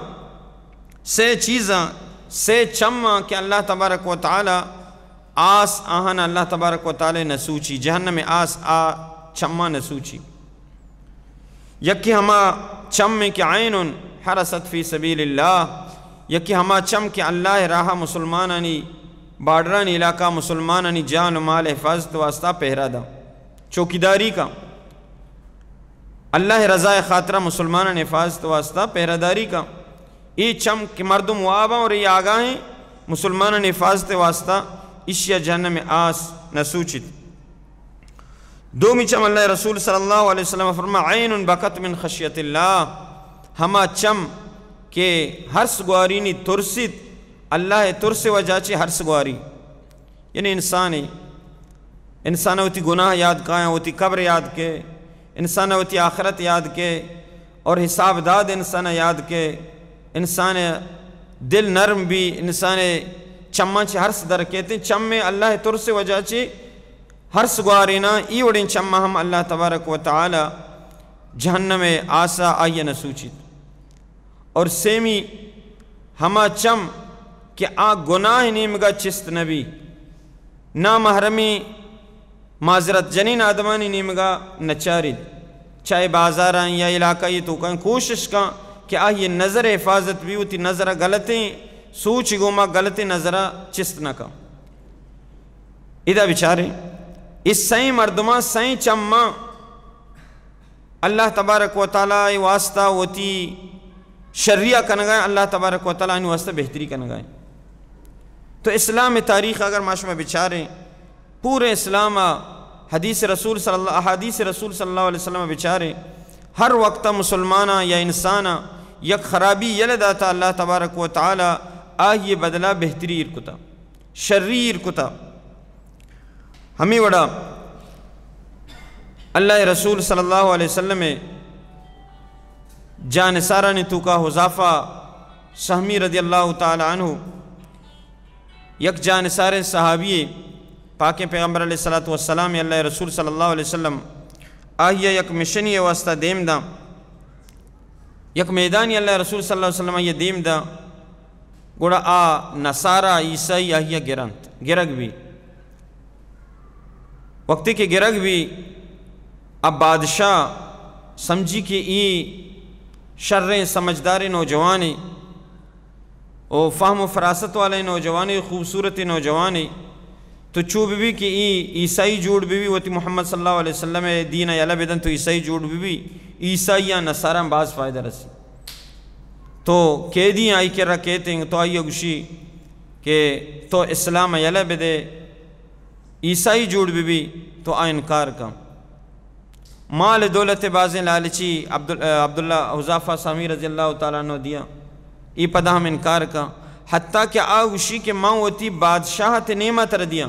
سے چیزاں، سے چماں کہ اللہ تبارک و تعالیٰ آس آہن، اللہ تبارک و تعالیٰ نسوچی، جہنم آس آ چماں نسوچی۔ یکی ہما چم کہ عین حرست فی سبیل اللہ، یکی ہما چم کہ اللہ راہ مسلمانانی، بارڈرانی علاقہ مسلمانانی جان و مال حفاظت واسطہ پہرہ دا، چوکیداری کا۔ اللہ رضا خاطرہ مسلمانان حفاظت واسطہ پہرہ داری کا۔ ای چم کہ مردم واباں اور ای آگاہیں مسلمانان حفاظت واسطہ، اشیا جہنم آس نہ سوچت۔ دومی چم اللہ رسول صلی اللہ علیہ وسلم فرما، عین بکت من خشیت اللہ، ہما چم کہ ہرس گوارینی، ترسیت، اللہ ترس وجہ چی ہرس گواری۔ یعنی انسانے، انسان وتی گناہ یاد کایاں، وتی قبر یاد کے، انسان وتی آخرت یاد کے، اور حساب داد انسان یاد کے، انسان دل نرم بی، انسان چماں چہ ہرس در کیتے، چم اللہ ترس وجہ چی ہرس گوارینا، ای وڑیں چماں ہم اللہ تبارک و تعالی جہنم آسا آئی نہ سوچیت۔ اور سیمی ہما چم کہ آ گناہ نیمگا چست نبی، نامحرمی معذرت جنین آدمانی نیمگا نچاریت، چاہے بازاراں یا علاقہ یہ توکاں کوشش کن کہ آئی نظر حفاظت بی، وتی نظر غلطیں سوچ گوما غلطیں نظر چست نہ کن۔ ادا بچاریں، اس سئیں مردماں سئیں چماں اللہ تبارک و تعالی واسطہ وتی شریا کنگائیں، اللہ تبارک و تعالی آنی واسطہ بہتری کنگائیں۔ تو اسلام تاریخ اگر ما شما بچاریں، پورے اسلام حدیث رسول صلی اللہ، احادیث رسول صلی اللہ علیہ وسلم بچاریں، ہر وقت مسلماناں یا انساناں یک خرابی یلہ داتا، اللہ تبارک و تعالی آئی بدلہ بہتری ایر کتا، شری ایر کتا۔ ہمیں وڑا اللہ رسول صلی اللہ علیہ وسلم جانثارانی توکا حذافہ سہمی رضی اللہ تعالی عنہ یک جانثاریں صحابی پاکیں پیغمبر علیہ الصلوۃ والسلام، اللہ رسول صلی اللہ علیہ وسلم آئی یک مشنی واسطہ دیم داں، یک میدانی اللہ رسول صلی اللہ علیہ وسلم آئی دیم داں، گڑا آ نصارا عیسائی آئی گرنت، گرگ بی۔ وقتی کہ گرگ بی، اب بادشاہ سمجھی کہ ای شریں سمجھداریں نوجوانے، او فہم و فراست والے نوجوانے، خوبصورت نوجوانے، تو چو بی بی کہ ای عیسائی جوڑ بی بی، وتی محمد صلی اللہ علیہ وسلم دین یلہ بدن تو عیسائی جوڑ بی بی، عیسائی یا نصاراں باز فائدہ رسی۔ تو قیدی آئی کرا کیتیں، تو آئی گوشی کہ تو اسلام یلہ بدے، عیسائی جوڑ بی بی، تو آ انکار کن۔ مال دولت بازیں لالچی عبدال-، عبداللہ حذافہ سہمی رضی اللہ تعالی عنہ دیاں، ای پدا ہم انکار کن، حتیٰ کہ آ گوشی کہ من وتی بادشاہت نیما تر دیاں۔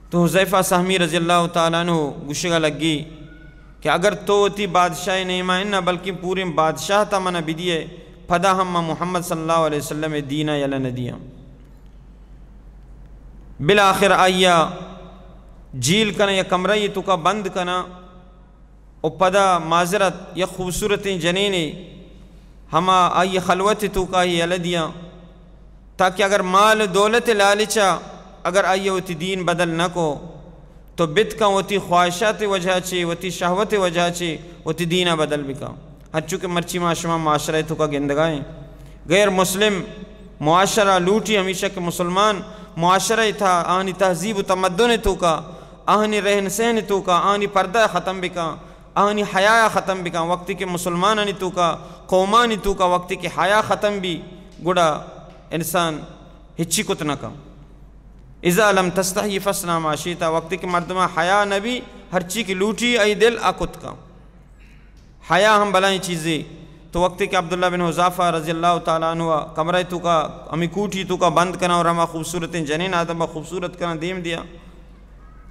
تو حذیفہ سہمی رضی اللہ تعالی عنہ گوشگا لگی کہ اگر تو وتی بادشاہ نیما نہ بلکہ پوریں بادشاہتا منا بدیے، پدا ہم من محمد صلی اللہ علیہ وسلم دینا یلہ نہ دیاں۔ بالآخر آئیا جیل کنا یا کمرہ یہ توکا بند کنا، و پدا معذرت یک خوبصورتیں جنینے ہما آئی خلوت توکا ہی یلہ دیاں، تاکہ اگر مال دولت لالچا اگر آئی وتی دین بدل نہ کو، تو بت کن وتی خواہشات وجہ چے، وتی شہوت وجہ چے وتی دینا بدل بکن۔ ہنچو کہ مرچی ما شما معاشرہ توکا گندگائیں، غیر مسلم معاشرہ لوٹی ہمیشہ کہ مسلمان معاشرہ تھا آنی تہذیب و تمدن توکا، آنی رہن سہن توکا، آنی پردہ ختم بکن، آنی حیا ختم بکن۔ وقتی کہ مسلمانانی توکا، قومانی توکا وقتی کہ حیا ختم بی، گڑا انسان ہچی کت نہ کن۔ اذا لم تستحی فاصنع ما شئت، وقتی کہ مردما حیا نہ بی، ہرچی کہ لوٹی ای دل آ کت کن۔ حیا ہم بلائیں چیزے۔ تو وقتی کہ عبداللہ بن حذافہ رضی اللہ تعالی عنہ کمرہ توکا، ہمی کوٹی توکا بند کنا اور ہما خوبصورتیں جنین آدم خوبصورت کنا دیم دیا،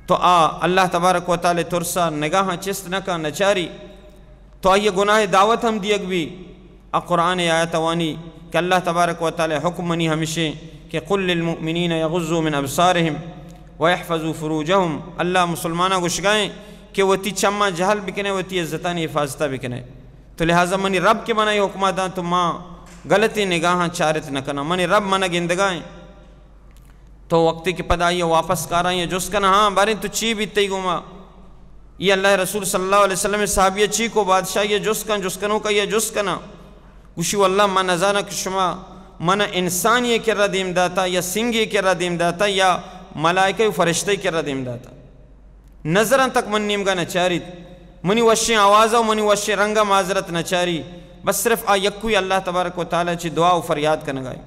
تو آ اللہ تبارک و تعالی ترسا نگاہاں چست نہ کن، نچاری۔ تو آئی گناہ دعوت ہم دیگ بی۔ آ قرآن آیت وانی کہ اللہ تبارک و تعالی حکم منی ہمشیں کہ قل للمؤمنین یغضوا من ابصارهم ویحفظوا فروجهم۔ اللہ مسلماناں گوشگائیں کہ وتی چماں جہل بکنے، وتی عزتانی حفاظتہ بکنے۔ تو لہذا منی رب کہ منا اے حکمہ داں تو ما غلطیں نگاہاں چارت نہ کناں، منی رب منا گندگائیں۔ تو وقتی کہ پدا آئی واپس کاراں یا جست کنا، ہاں باریں تو چی بیت تئی گوما؟ یہ اللہ رسول صلی اللہ علیہ وسلم صحابی چی کو؟ بادشاہ یہ جست کن، جست کنوکا یہ جست کنا۔ گوشی واللہ من نزاناں کہ شما من انسانی کرا دیم داتا یا سنگی کرا دیم داتا یا ملائکہ و فرشتہ کرا دیم داتا۔ نظراں تک من نیمگا نہ چاریت۔ منی وشیں آوازا و منی وشیں رنگا معذرت نہ چاری۔ بس صرف آ یکوئی اللہ تبارک و تعالی چی دعا و فریاد کنگائی۔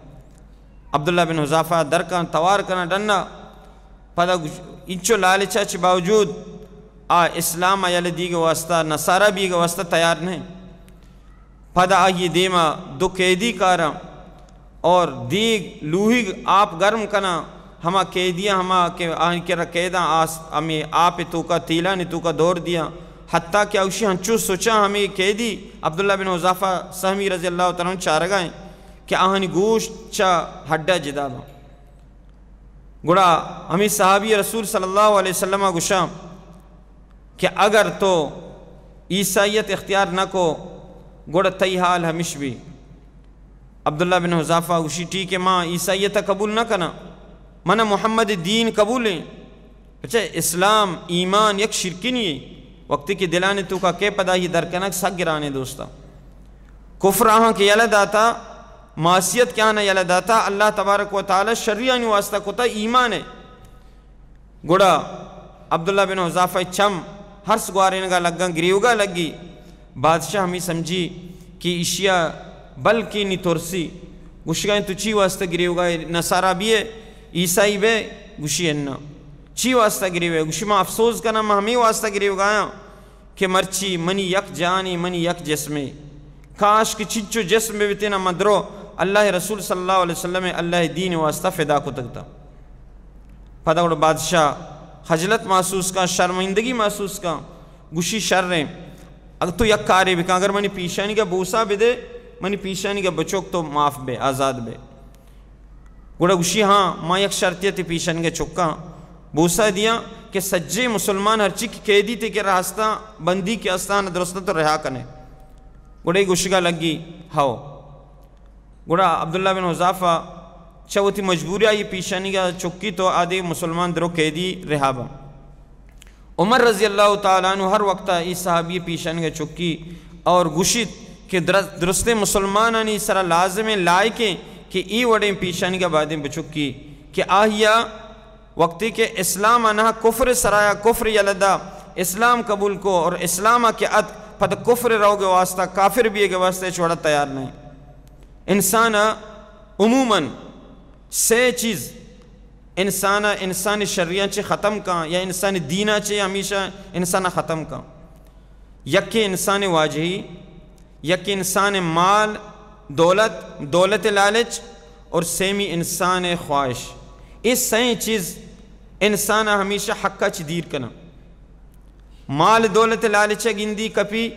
عبداللہ بن حذافہ درکاں توار کناں ڈنا۔ پدا گوش-، انچو لالچا چی باوجود آ اسلام یلہ دیگ واسطہ، نصارہ بیگ واسطہ تیار نہیں۔ پدا آئی دیما دو قیدی کاراں اور دیگ لوہیگ آپ گرم کناں، ہما قیدیاں ہما کہ آنی کرا قیداں آس-، ہمیں آپ توکا تیلانی توکا دور دیاں، حتیٰ کہ اوشی ہنچو سوچاں ہمیں قیدی عبداللہ بن حذافہ سہمی رضی اللہ تعالی عنہ چارگائیں کہ آہانی گوشت چا ہڈا جدا باں۔ گڑا ہمیں صحابی رسول صلی اللہ علیہ وسلم گوشاں کہ اگر تو عیسائیت اختیار نہ کو، گڑا تئی حال ہمش بی۔ عبداللہ بن حذافہ گوشی، ٹھیک ہے، ما عیسائیت قبول نہ کنا، من محمد دین قبول ہیں۔ اچھا، اسلام، ایمان یک شرکنی ہے۔ وقتی کہ دلانی توکا کے پدا ہی در کنگ سک گرانے دوستا۔ کفر آہاں کہ یلہ داتا، معصیت کہ آہاں یلہ داتا، اللہ تبارک و تعالی شریانی واسطہ کتا ایمان ہے۔ گڑا عبداللہ بن حذافہ چم ہرس گوارینگا لگاں، گریوگا لگی۔ بادشاہ ہمی سمجھی کہ ایشیا بلکہ نی ترسی۔ گوشگا تو چی واسطہ گریوگا، نصارا بیے، عیسائی بے؟ گوشی انا۔ چی واسطہ گریوے؟ گوشی ما افسوس کناں، ما ہمی واسطہ گریوگایاں کہ مرچی منی یک جانی، منی یک جسمے۔ کاش کہ چنچو جسم بہ بیتینا من درو اللہ رسول صلی اللہ علیہ وسلم اللہ دین واسطہ فدا کتگتا۔ پدا گڑا بادشاہ خجلت محسوس کن، شرمندگی محسوس کن، گوشی شریں، اگر تو یک کارے بکن، اگر منی پیشانی کا بوسا بدے، منی پیشانی کا بچوک تو معاف بے، آزاد بے۔ گڑا گوشی ہاں، ما یک شرطی تی پیشانی کا چکاں بوسا دیاں کہ سجے مسلمان ہرچی کہ قیدی تے کہ راستاں بندی کے استان درستاں تو رہا کنے۔ گڑا گوشگا لگی ہاؤ۔ گڑا عبداللہ بن حذافہ چہ وتی مجبوری آئی پیشانیگا چکی تو آدے مسلمان درو قیدی رہا با۔ عمر رضی اللہ تعالی عنہ ہر وقت ای صحابی پیشانیگا چکی اور گوشیت کہ در-، درستیں مسلمانانی سرا لازم لائق ہیں کہ ای وڑیں پیشانیگا بادیں بچکی کہ آہیا وقتی کہ اسلام آنہا کفر سرایا کفر یلہ دا، اسلام قبول کو اور اسلام کے ات پد کفر روگ واسطہ، کافر بیگ واسطہ ہچ وڑا تیار نہیں۔ انسان عموماً سے چیز انسان، انسان شریاں چے ختم کن یا انسان دینا چے ہمیشہ انسان ختم کن۔ یکے انسان واجہی، یک انسان مال، دولت، دولت لالچ اور سیمی انسان خواہش۔ اے سئیں چیز انسان ہمیشہ حقا چہ دیر کنن۔ مال دولت لالچ گندی کپی،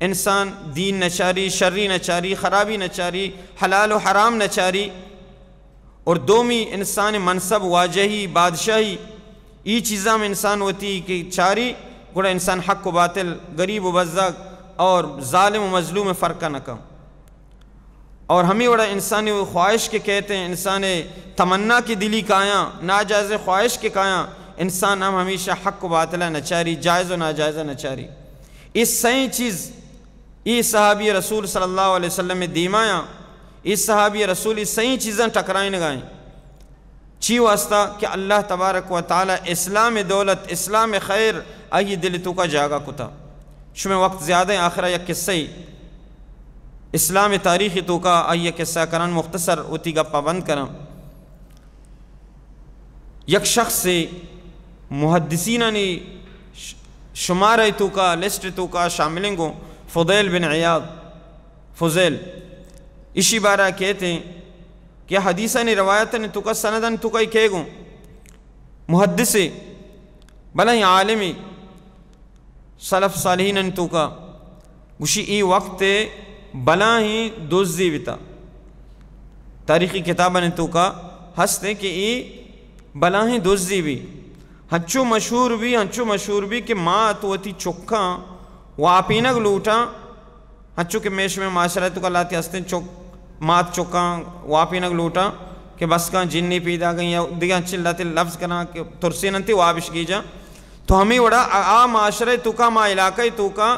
انسان دین نچاری، شری نچاری، خرابی نچاری، حلال و حرام نچاری۔ اور دومی انسان منصب، واجہی، بادشاہی، ای چیزاں ہم انسان وتی کہ چاری گڑا انسان حق و باطل، غریب و بزگ اور ظالم و مظلوم فرق نہ کن۔ اور ہمیں وڑا انسانی خواہش کے کہتے ہیں، انسان تمنا کے دلی کایاں، ناجائز خواہش کے کایاں، انسان ہم ہمیشہ حق و باطل نچاری، جائز و ناجائز نچاری۔ یہ سائیں چیز، یہ صحابی رسول صلی اللہ علیہ وسلم دیمایاں، یہ صحابی رسول یہ سائیں چیزاں ٹکرائیں گائیں۔ چی واسطہ؟ کہ اللہ تبارک و تعالی اسلام دولت، اسلام خیر آئی دل توکا جاگہ کتا۔ شمے وقت زیادہ ہیں، آخرا یک قصہ ہی اسلام تاریخ توکا آئی قصہ کرن، مختصر وتی گپا بند کرن۔ یک شخص محدثینانی ش-، شمارہ توکا، لسٹ توکا شاملیں گو فضیل بن عیاض۔ فضیل، اشی بارہ کہتے ہیں کہ حدیثانی روایتانی توکا، سندانی توکا ای کہے گوں، محدثے، بلائیں عالمے، سلف صالحینانی توکا، گوشی ای وقت بلائیں دزی بیتا۔ تاریخی کتابانی توکا ہستے کہ ای بلائیں دزی بی، ہنچو مشہور بی، ہنچو مشہور بی کہ مات وتی چکاں واپینگ لوٹاں، ہنچو کہ مئے شمے معاشرہ توکا لہتے ہستیں، چک، مات چکاں واپینگ لوٹاں کہ بس کن جنی پیداگیں یا دگہ انچیں لہتے لفظ کناں کہ ترسیننتی وابش گیجاں۔ تو ہمیں وڑا آ، آ معاشرہ توکا، ما علاقہ توکا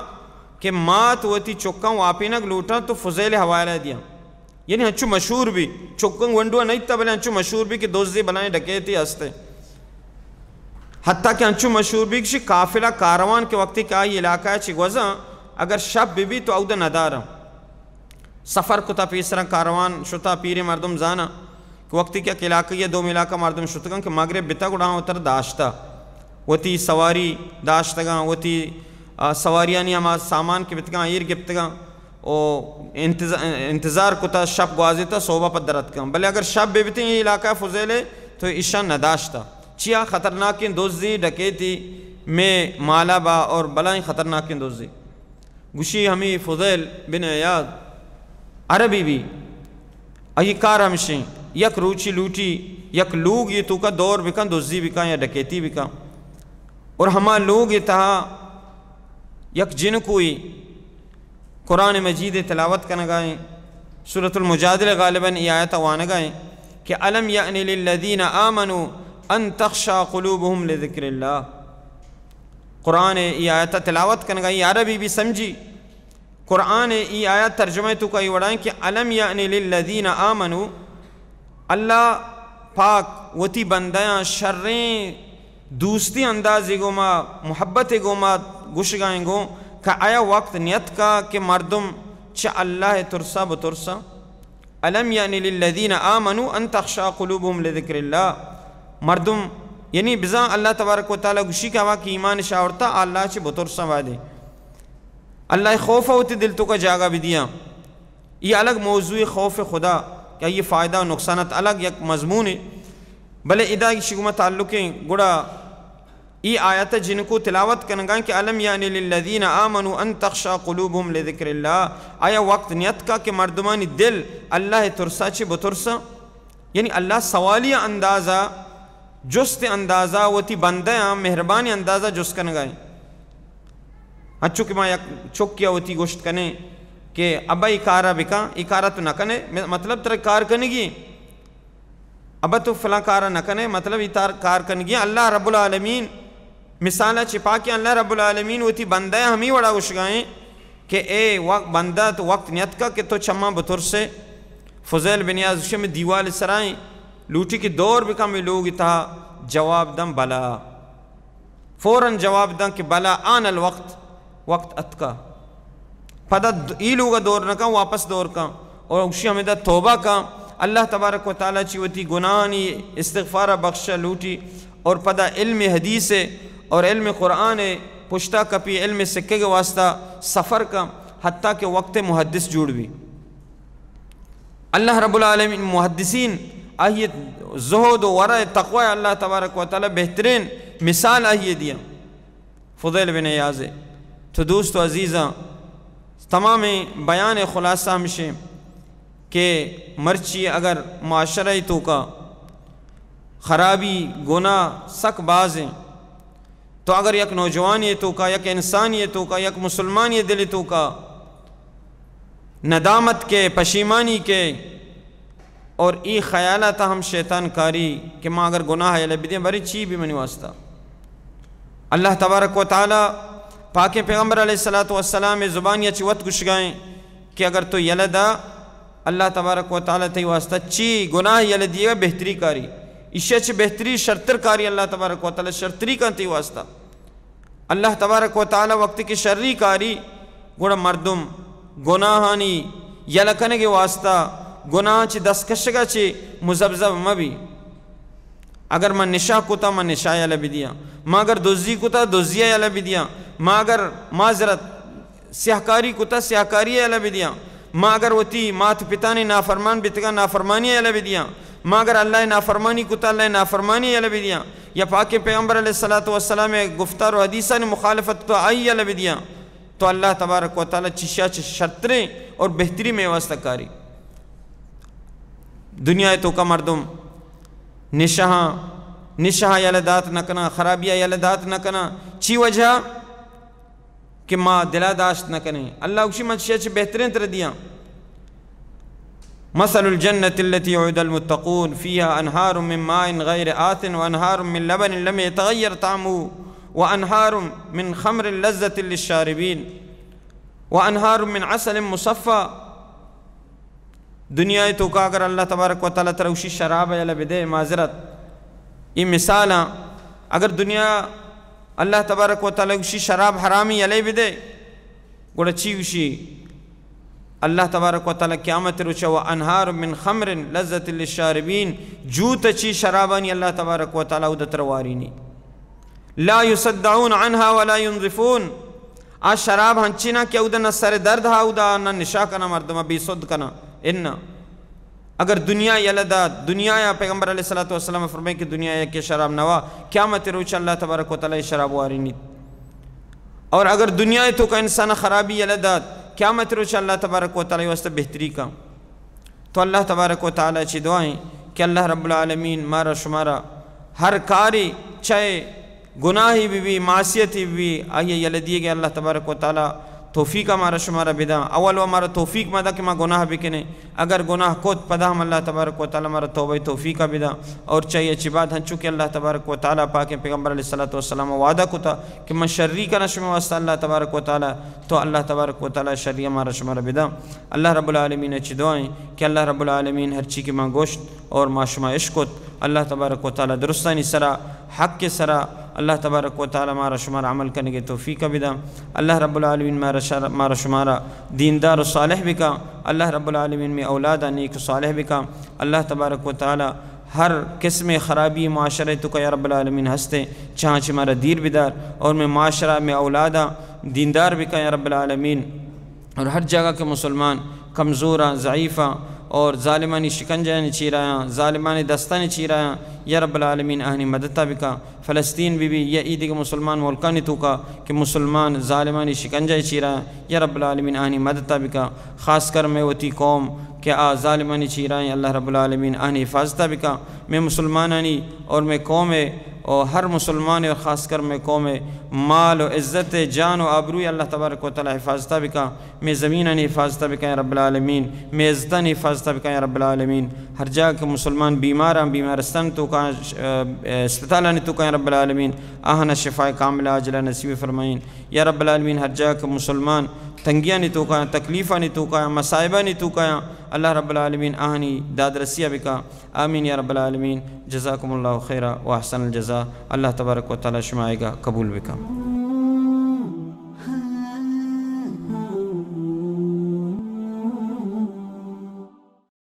کہ مات وتی چکاں واپینگ لوٹاں تو فضیل حوالہ دیاں۔ یعنی ہنچو مشہور بی، چکاں گونڈو نہ ایتا، بلے ہنچو مشہور بی کہ دزی بلائیں ڈکیتی ہستے۔ حتیٰ کہ انچو مشہور بی کہ قافلہ کاروان کہ وقتی کہ آئی علاقہ چی گوزاں، اگر شپ بی بی تو اود نداراں۔ سفر کتا پیسراں کاروان شتا، پیریں مردم زانا کہ وقتی کہ یک علاقہ یا دومی علاقہ مردم شتگاں کہ مغرب بتا گڑا وتر داشتا، وتی سواری داشتگاں، وتی، آ، سواریانی ہما سامان کہ بتگاں ایر گپتگاں۔ و انتظ-، انتظار کتا، شپ گوازیتا، صوبہ پد در اتکاں۔ بلے اگر شپ بہ بیتیں اے علاقہ فضیلے تو ایشاں نداشتا۔ چیا؟ خطرناکیں دزی، ڈکیتی، مئے مالا با اور بلائیں خطرناکیں دزی۔ گوشی ہمیں فضیل بن عیاض عربی بی، آئی کار ہمشیں، یک روچی لوٹی یک لوگ یہ توکا دور بکن، دزی بکن یا ڈکیتی بکن۔ اور ہما لوگ یہ تہا یک جنکوئی قرآن مجید تلاوت کنگائیں، سورۃ المجادلہ غالباً ای آیت وانگائیں کہ الم یأن للذین آمنوا ان تخشع قلوبهم لذکر اللہ۔ قرآن ای آیت تلاوت کنگائیں، عربی بی سمجھی۔ قرآن ای آیت ترجمہ توکا ای وڑائیں کہ الم یأن للذین آمنوا، اللہ پاک وتی بندیاں شریں دوستی اندازے گوما، محبت گوما گوشگائیں گوں کہ آیا وقت نیتکا کہ مردم چہ اللہ ترسا بترسا؟ الم یأن للذین آمنوا ان تخشع قلوبهم لذکر اللہ۔ مردم، یعنی بزاں اللہ تبارک و تعالی گوشی کہ ہما کہ ایمان شاورتا اللہ چہ بترسا وعدے۔ اللہ خوف وتی دل توکا جاگہ بدیاں۔ یہ الگ موضوع خوف خدا کہ یہ فائدہ و نقصانات الگ یک مضمون ہے۔ بلے ادا شگما تعلق ہیں، گڑا ای آیت جنکو تلاوت کنگائیں کہ الم یأن للذین آمنوا ان تخشع قلوبهم لذکر اللہ، آیا وقت نیتکا کہ مردمانی دل اللہ ترسا چہ بترسا؟ یعنی اللہ سوالی اندازا، جست اندازا وتی بندیاں مہربانی اندازا جست کنگائیں۔ ہنچو کہ ما یک چکیا وتی گوشت کنیں کہ ابا ای کارا بکن، ای کارا تو نہ کنے، مطلب ترا کار کنگی، ابا تو فلاں کارا نہ کنے، مطلب ای تار کار کنگی۔ اللہ رب العالمین مثالا چہ پاکیں، اللہ رب العالمین وتی بندہ ہمیں وڑا گوشگائیں کہ اے وقت، بندہ تو وقت نیتکا کہ تو چماں بترسے۔ فضیل بن عیاض گوشے، میں دیوال سرائیں، لوٹی کہ دور بکن میں لوگ تہا، جواب دم بلا۔ فوراً جواب داں کہ بلا آن الوقت، وقت اتکا۔ پدا د-، ای لوگا دور نہ کن، واپس دور کن۔ اور گوشی ہمیدا توبہ کن، اللہ تبارک و تعالی چی وتی گناہانی استغفار بخش لوٹی، اور پدا علم حدیث اور علم قرآن پشتا کپی، علم سکے کے واسطہ سفر کن، حتیٰ کہ وقت محدث جوڑ بی۔ اللہ رب العالمین محدثین آئی زہد و ورع تقوی اللہ تبارک و تعالی بہترین مثال آئی دیا۔ فضیل بن عیاض۔ تو دوست و عزیزاں، تمام بیان خلاصہ ہمشیں کہ مرچی اگر معاشرہ توکا خرابی، گناہ سک باز ہیں، تو اگر یک نوجوانی توکا، یک انسانی توکا، یک مسلمانی دل توکا ندامت کے، پشیمانی کے، اور ای خیالاتا ہم شیطان کاری کہ ما اگر گناہ یلہ بدیں، برے چی بی منی واسطہ۔ اللہ تبارک و تعالی پاکیں پیغمبر علیہ الصلوۃ والسلام زبانی چی وت گشگائیں کہ اگر تو یلہ دا، اللہ تبارک و تعالی تئی واسطہ چی گناہ یلہ دیگا بہتری کاری، ایشی چی بہتری شرتر کاری اللہ تبارک و تعالی شرتری کن تئی واسطہ۔ اللہ تبارک و تعالی وقتی کہ شری کاری، گڑا مردم گناہانی یلہ کنگے واسطہ، گناہ چی دست کشگا چی مزبزب مبی۔ اگر من نشہ کتا، من نشہ یلہ بدیاں۔ ما اگر دزی کتا، دزی یلہ بدیاں۔ ما اگر معذرت سیاہکاری کتا، سیاہکاری یلہ بدیاں۔ ما اگر وتی مات پتانی نافرمان بیتگا، نافرمانی یلہ بدیاں۔ ما اگر اللہ نافرمانی کتا، اللہ نافرمانی یلہ بدیاں۔ یا پاکیں پیغمبر علیہ الصلوۃ والسلام گفتار و حدیثانی مخالفت تو آئی یلہ بدیاں، تو اللہ تبارک و تعالی چشیا چہ شرتریں اور بہتری میں واسطہ کاری۔ دنیا توکا مردم نشہاں، نشہاں یلہ دات نہ کناں، خرابیاں یلہ دات نہ کناں۔ چی وجہ؟ کہ ما دلا داشت نہ کنیں۔ اللہ گوشی، من چشیا چہ بہتریں تر دیاں۔ مثل الجنة التي وعد المتقون فيها أنهار من ماء غير آسن وأنهار من لبن لم يتغير طعمه وأنهار من خمر لذة للشاربين وأنهار من عسل مصفى۔ دنیا توکا اگر اللہ تبارک و تعالی ترا گوشی شراب یلہ بدے، معذرت، ای مثالاں، اگر دنیا اللہ تبارک و تعالی گوشی شراب حرامی یلہ بدے، گڑا چی گوشی؟ اللہ تبارک و تعالی قیامت روچا، وأنهار من خمر لذة للشاربين، جوت چی شرابانی اللہ تبارک و تعالی اود ترا وارینی۔ لا يصدعون عنها ولا ينزفون۔ آ شراب ہنچینا کہ اودا نہ سر درد ہا، اودا نہ نشہ کنا مردم بے سد کنا۔ انا اگر دنیا یلہ دات، دنیا یا پیغمبر علیہ الصلوۃ والسلام فرمائے کہ دنیا یا کہ شراب نوا، قیامت روچ اللہ تبارک و تعالی شراب وارینیت۔ اور اگر دنیا توکا انسان خرابی یلہ دات، قیامت روچ اللہ تبارک و تعالی واسطہ بہتری کا۔ تو اللہ تبارک و تعالی چی دعائیں کہ اللہ رب العالمین مارا شمارا ہر کاری، چاہے گناہی بی بی، معصیتی بی بی، آئی یلہ دیگے اللہ تبارک و تعالی توفیق مارا شمارا بداں۔ اول و مارا توفیق مدا کہ ما گناہ بکنیں۔ اگر گناہ کت، پدا ہم اللہ تبارک و تعالی مارا توبہ توفیق بداں۔ اور چاہیے چی بات ہنچو کہ اللہ تبارک و تعالی پاکیں پیغمبر علیہ الصلوۃ والسلام وعدہ کتا کہ من شری کنا شما واسطہ اللہ تبارک و تعالی، تو اللہ تبارک و تعالی شری مارا شمارا بداں۔ اللہ رب العالمین چی دعائیں کہ اللہ رب العالمین ہر چی کہ ما گوشت اور ما شما اشکت، اللہ تبارک و تعالی درستانی سرا، حق سرا، اللہ تبارک و تعالی مارا شمارا عمل کنگے توفیق بدا۔ اللہ رب العالمین مارا شر-، مارا شمارا دیندار و صالح بکا۔ اللہ رب العالمین میں اولادا نیک و صالح بکا۔ اللہ تبارک و تعالی ہر قسم خرابی معاشرے توکا یا رب العالمین ہستے، چاہاں چی مارا دیر بدار اور میں معاشرہ میں اولادا دیندار بکا یا رب العالمین۔ اور ہر جاگہ کہ مسلمان کمزوراں، ضعیفاں اور ظالمانی شکنجہانی چیرایاں، ظالمانی دستانی چیرایاں، یا رب العالمین آہانی مدتا بکا۔ فلسطین بی بی یا ای دیگہ مسلمان ملکانی توکا کہ مسلمان ظالمانی شکنجہ چیرایاں، یا رب العالمین آہانی مدتا بکا۔ خاص کر میں وتی قوم کہ آ ظالمانی چیرائیں، اللہ رب العالمین آہانی حفاظتا بکا۔ میں مسلمانانی اور میں قوم اور ہر مسلمان اور خاص کر میں قوم مال و عزت، جان و آبروی اللہ تبارک و تعالی حفاظتا بکا۔ میں زمینانی حفاظتا بکا یا رب العالمین، میں عزتانی حفاظتا بکا یا رب العالمین۔ ہر جاگہ کہ مسلمان بیماراں، بیمارستان توکا، ش-، ا، اسپتالانی توکا یا رب العالمین، آہانا شفاء کاملہ عاجلہ نصیب فرمائین۔ یا رب العالمین ہر جاگہ کہ مسلمان تنگیانی توکا، تکلیفانی توکا، مصائبانی توکا، اللہ رب العالمین آہانی دادرسیا بکا۔ آمین یا رب العالمین۔ جزاکم اللہ خیرا و احسن الجزاء۔ اللہ تبارک و تعالی شمائیگا قبول بکا۔